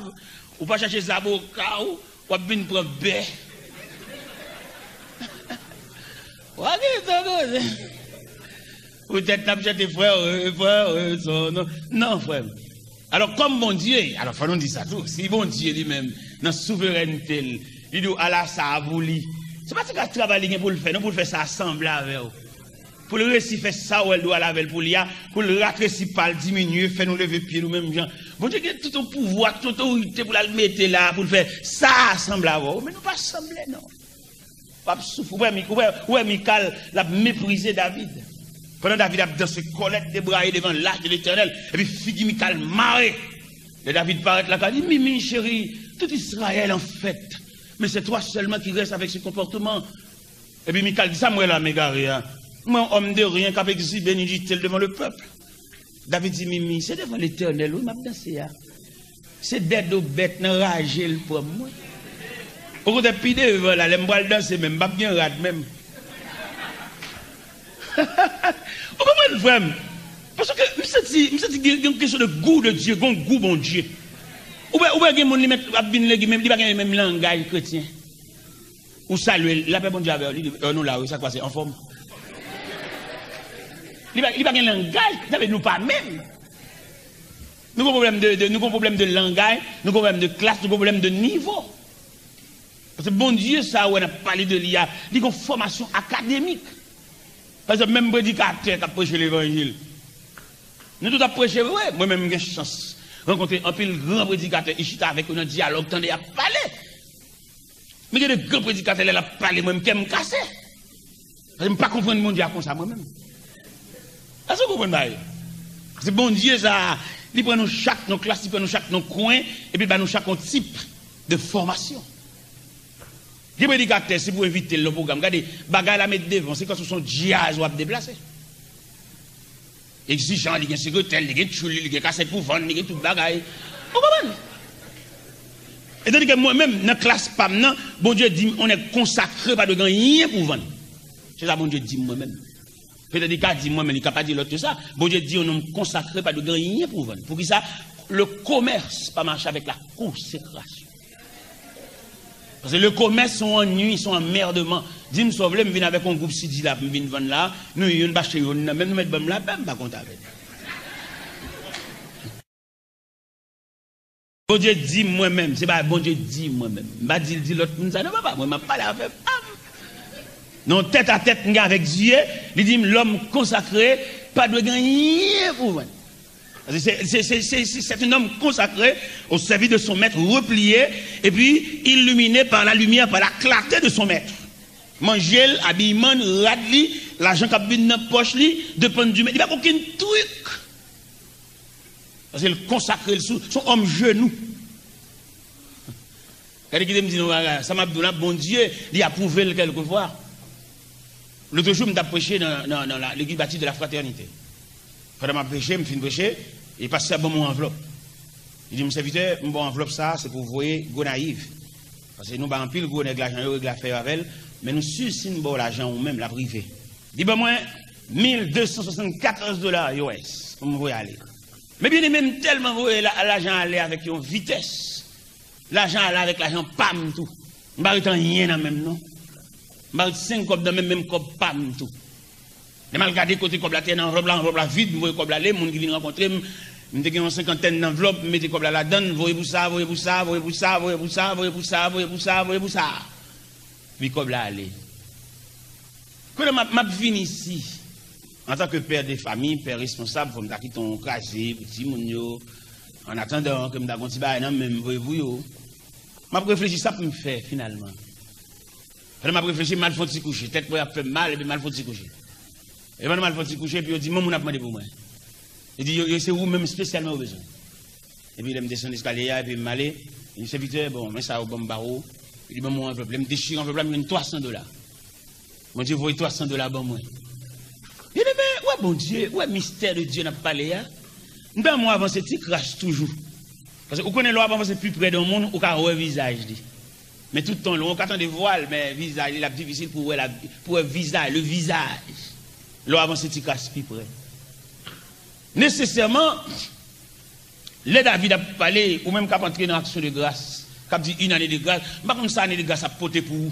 ou pa chache zaboka ou, w ap vin pran bè. W a gen tan koze. Poutèt n ap chante frère, frère, son non. Non, frè m. Alò, kòm Bondye, alò, fò nou di sa tou, si Bondye li menm, nan souverènte l, li di w, ala sa a pou li, se pa ti kras travay li gen pou l fè, non, pou l fè sa a sanble avè w. Pou l resi fè sa w wè l dwe al avè l pou li a, pou l ratresi pa l, diminye, fè nou leve pye nou menm jan. Bondye gen tout yon pouvwa, tout yon otorite pou l al mete la, pou l fè sa a sanble avè w. Men nou pa sanble, non. W ap soufri. Ou wè, Mi- ou wè, ou wè Mikal, l ap meprize David. Pandan David ap danse kòlèt debraye devan lach de Letènèl, epi figi Mikal mare. Lè David parèt la, Mikal di, Mimi, chérie, tout Israël en fête. Mais c'est toi seulement qui reste avec ce comportement. Epi Mikal di, sa m wè la, m egare a? M wè yon homme de rien k ap egzibe nidite l devan lepèp. David di, Mimi, se devan Letènèl, wi, m ap danse a. Se dèdo bèt nan raje l pran m, mwen. Okontrè, pi devan la, lè m pral danse menm, m p ap gen rad menm. Ou konprann, frè m? Paske m santi, m santi gen, gen yon kesyon de gou de Dye, gen yon gou Bondye. Ou wè, ou wè gen moun li mèt ap vin legliz, men li pa gen menm langaj kretyen. Ou salye l, lapè Bondye avè w, li di, "Ò, nou la, wi, sa k pase, anfòm?" Li pa, li pa gen langaj, sa vle di nou pa menm. Nou gen pwoblèm de, de, nou gen pwoblèm de langaj, nou gen pwoblèm de klas, nou gen pwoblèm de nivo. Paske Bondye sa a wè n ap pale de li a, li gen fòmasyon akademik. Pa egzanp, menm predikatè k ap preche levanjil. Nou tout ap preche vre. Mwen menm, m gen chans rankontre anpil gran predikatè, e chita avèk yo nan dyalòg, tande y ap pale. Men gen de gran predikatè, lè l ap pale, mwen, m kè m kase. Paske m pa konprann Bondye a konsa, mwen menm. Èske w konprann bagay yo? Se Bondye sa a, li pran nou chak nan klas, li pran nou chak nan kwen, epi l ba nou chak yon tip de fòmasyon. Gen predikatè, si pou envite l nan pwogram, gade, bagay la met devan, se kòmsi w se yon djaz w ap deplase. Egzijan, li gen sekretè l, li gen tchoul li, li gen kasèt pou vann, li gen tout bagay. Ou konprann? E tandike mwen menm, nan klas pa m nan, Bondye di m, yon nèg konsakre pa dwe gen anyen pou vann. Se sa Bondye di m mwen menm. Petèt li ka di mwen, men li ka pa di lòt ke sa. Bondye di yon nonm konsakre pa dwe gen anyen pou vann. Poukisa? Le commerce pa mache avec la consécration. Paske le commerce se yon annui, se yon anmèdman. Di m sa w vle, m vin avèk yon gwoup C D la pou m vin vann la, nou youn pa achte youn nan, menm nou mèt ban m lapè, m pa kont avè l. Bondye di m mwen menm, se pa Bondye di m mwen menm. M pa di l di lòt moun sa, non, papa, mwen m ap pale afè pa m. Nan tèt a tèt m gen avèk Dye, li di m, l'homme consacré pa dwe gen anyen pou vann. Paske se, se, se, se, se, c'est un homme consacré au service de son maître, replié, et puis illuminé par la lumière, par la clarté de son maître. Manje l, abiyman l, rad li, lajan k ap vin nan pòch li, depann di men, li pa gen okenn trik. Paske l konsakre l sou, se yon òm jenou. Gade, kite m di nou bagay, sa m ap di w la, Bondye, li apwouve l kèlkefwa. Lotrejou, m t ap preche nan, nan, nan la, legliz Baptiste de la Fraternité. Pandan m ap preche, m fin preche, e pastè a ban m yon anvlòp. Li di m, sèvitè, m ba w anvlòp sa a, se pou w voye Gonayiv. Paske nou bay anpil gwo nèg lajan, yo regle afè yo avè l, men nou si si n ba w lajan ou menm, l ap rive. Li ban mwen mil de san swasannkatòz dola U S pou m voye ale. Men byeneme, m tèlman voye la, lajan ale avèk yon vitès. Lajan ale avèk lajan pa m tou. M pa ret anyen nan men m non. M pa ret senk kòb nan men m, menm kòb pa m tou. Lè m al gade kote kòb la te ye nan anvlòp la, anvlòp la vid, m voye kòb la ale, moun ki vin rankontre m, m te gen yon senkantèn nan anvlòp, m mete kòb la ladan l, voye pou sa, voye pou sa, voye pou sa, voye pou sa, voye pou sa, voye pou sa, voye pou sa. Epi kòb la ale. Kounye a m ap, m ap vin isi, antanke pè de fami, pè responsab, fò m ta kite yon kraze pou timoun yo, an atandan ke m ta gen yon ti bagay nan men m voye pou yo. M ap reflechi sa pou m fè finalman. Pandan m ap reflechi, m al fè yon ti kouche. Tèt mwen ap fè m mal, epi m al fè yon ti kouche. E pandan m al fè yon ti kouche, epi yo di, "Yon moun ap mande pou mwen." Li di, "Yo, yo, se ou menm espesyalman yo bezwen." Epi lè m desann eskalye a, epi m ale, li di, "Sèvitè, bon, men sa yo ban m ba ou." Li ban m yon anvlòp. Lè m dechire anvlòp la, m jwenn twa san dola. Bondye voye twa san dola ban mwen. Byeneme, ou wè Bondye, ou wè mistè de Dye n ap pale a? M ta renmen w avanse ti kras toujou. Paske ou konnen lè w ap avanse pi pre de yon moun, ou ka wè vizaj li. Men tout tan, ou ka tande vwa l, men vizaj li, l ap difisil pou w wè la, pou w wè vizaj, le vizaj. Lè w avanse ti kras pi pre. Nesesèman, lè David ap pale, ou menm k ap antre nan aksyon de gras, k ap di une année de grâce, m pa konn sa ane de gras ap pote pou ou.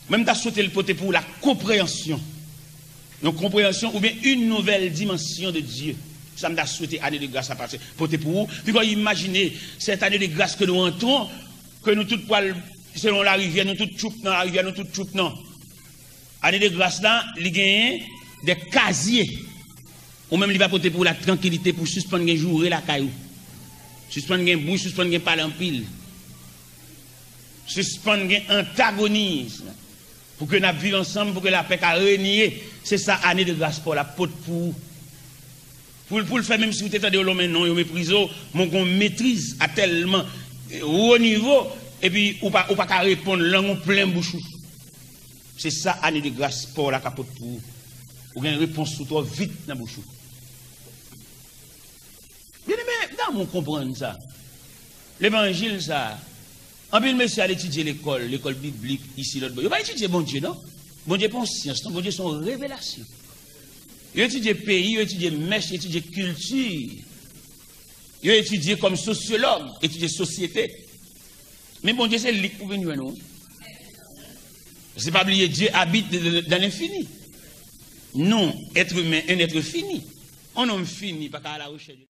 Men m ta swete l pote pou ou la konpreyansyon. Yon konpreyansyon oubyen une nouvelle dimension de Dieu. Sa m ta swete ane de gras la pase, pote pou ou. Piko imajine, cette année de grâce que nous entrons, ke nou tout pral, selon larivyè, nou tout tchoup nan larivyè, nou tout tchoup nan. Ane de gras la, li genyen de kazye. Ou menm li va pote pou ou la trankilite pou sispann gen joure lakay ou. Sispann gen bri, sispann gen pale anpil. Sispann gen antagonis. Pou ke n ap viv ansanm, pou ke lapè ka renye. Se sa ane de gras pa w la pot pou ou. Pou l, pou l fè menm si w te tande yo lonmen non, yo meprize w, men w gen yon metriz a tèlman wo nivo, epi ou pa, ou pa ka reponn, lang ou plen bouch ou. Se sa ane de gras pa w la ka pot pou ou. Ou gen repons ou twò vit nan bouch ou. Byeneme, m ta renmen w konprann sa. Levanjil sa, anpil mesye al etidye lekòl, lekòl biblik, isi, lòt bò. Yo pa etidye Bondye, non. Bondye pa yon syans, non. Bondye se yon revelasyon. Yo etidye peyi, yo etidye mès, yo etidye kilti. Yo etidye kòm sosyològ, etidye sosyete. Men Bondye se li k pou vin jwenn ou. Se pa bliye, Dieu habite dans l'infini. Non, être humain, un être fini. On nonm fini pa ka a la rechèch de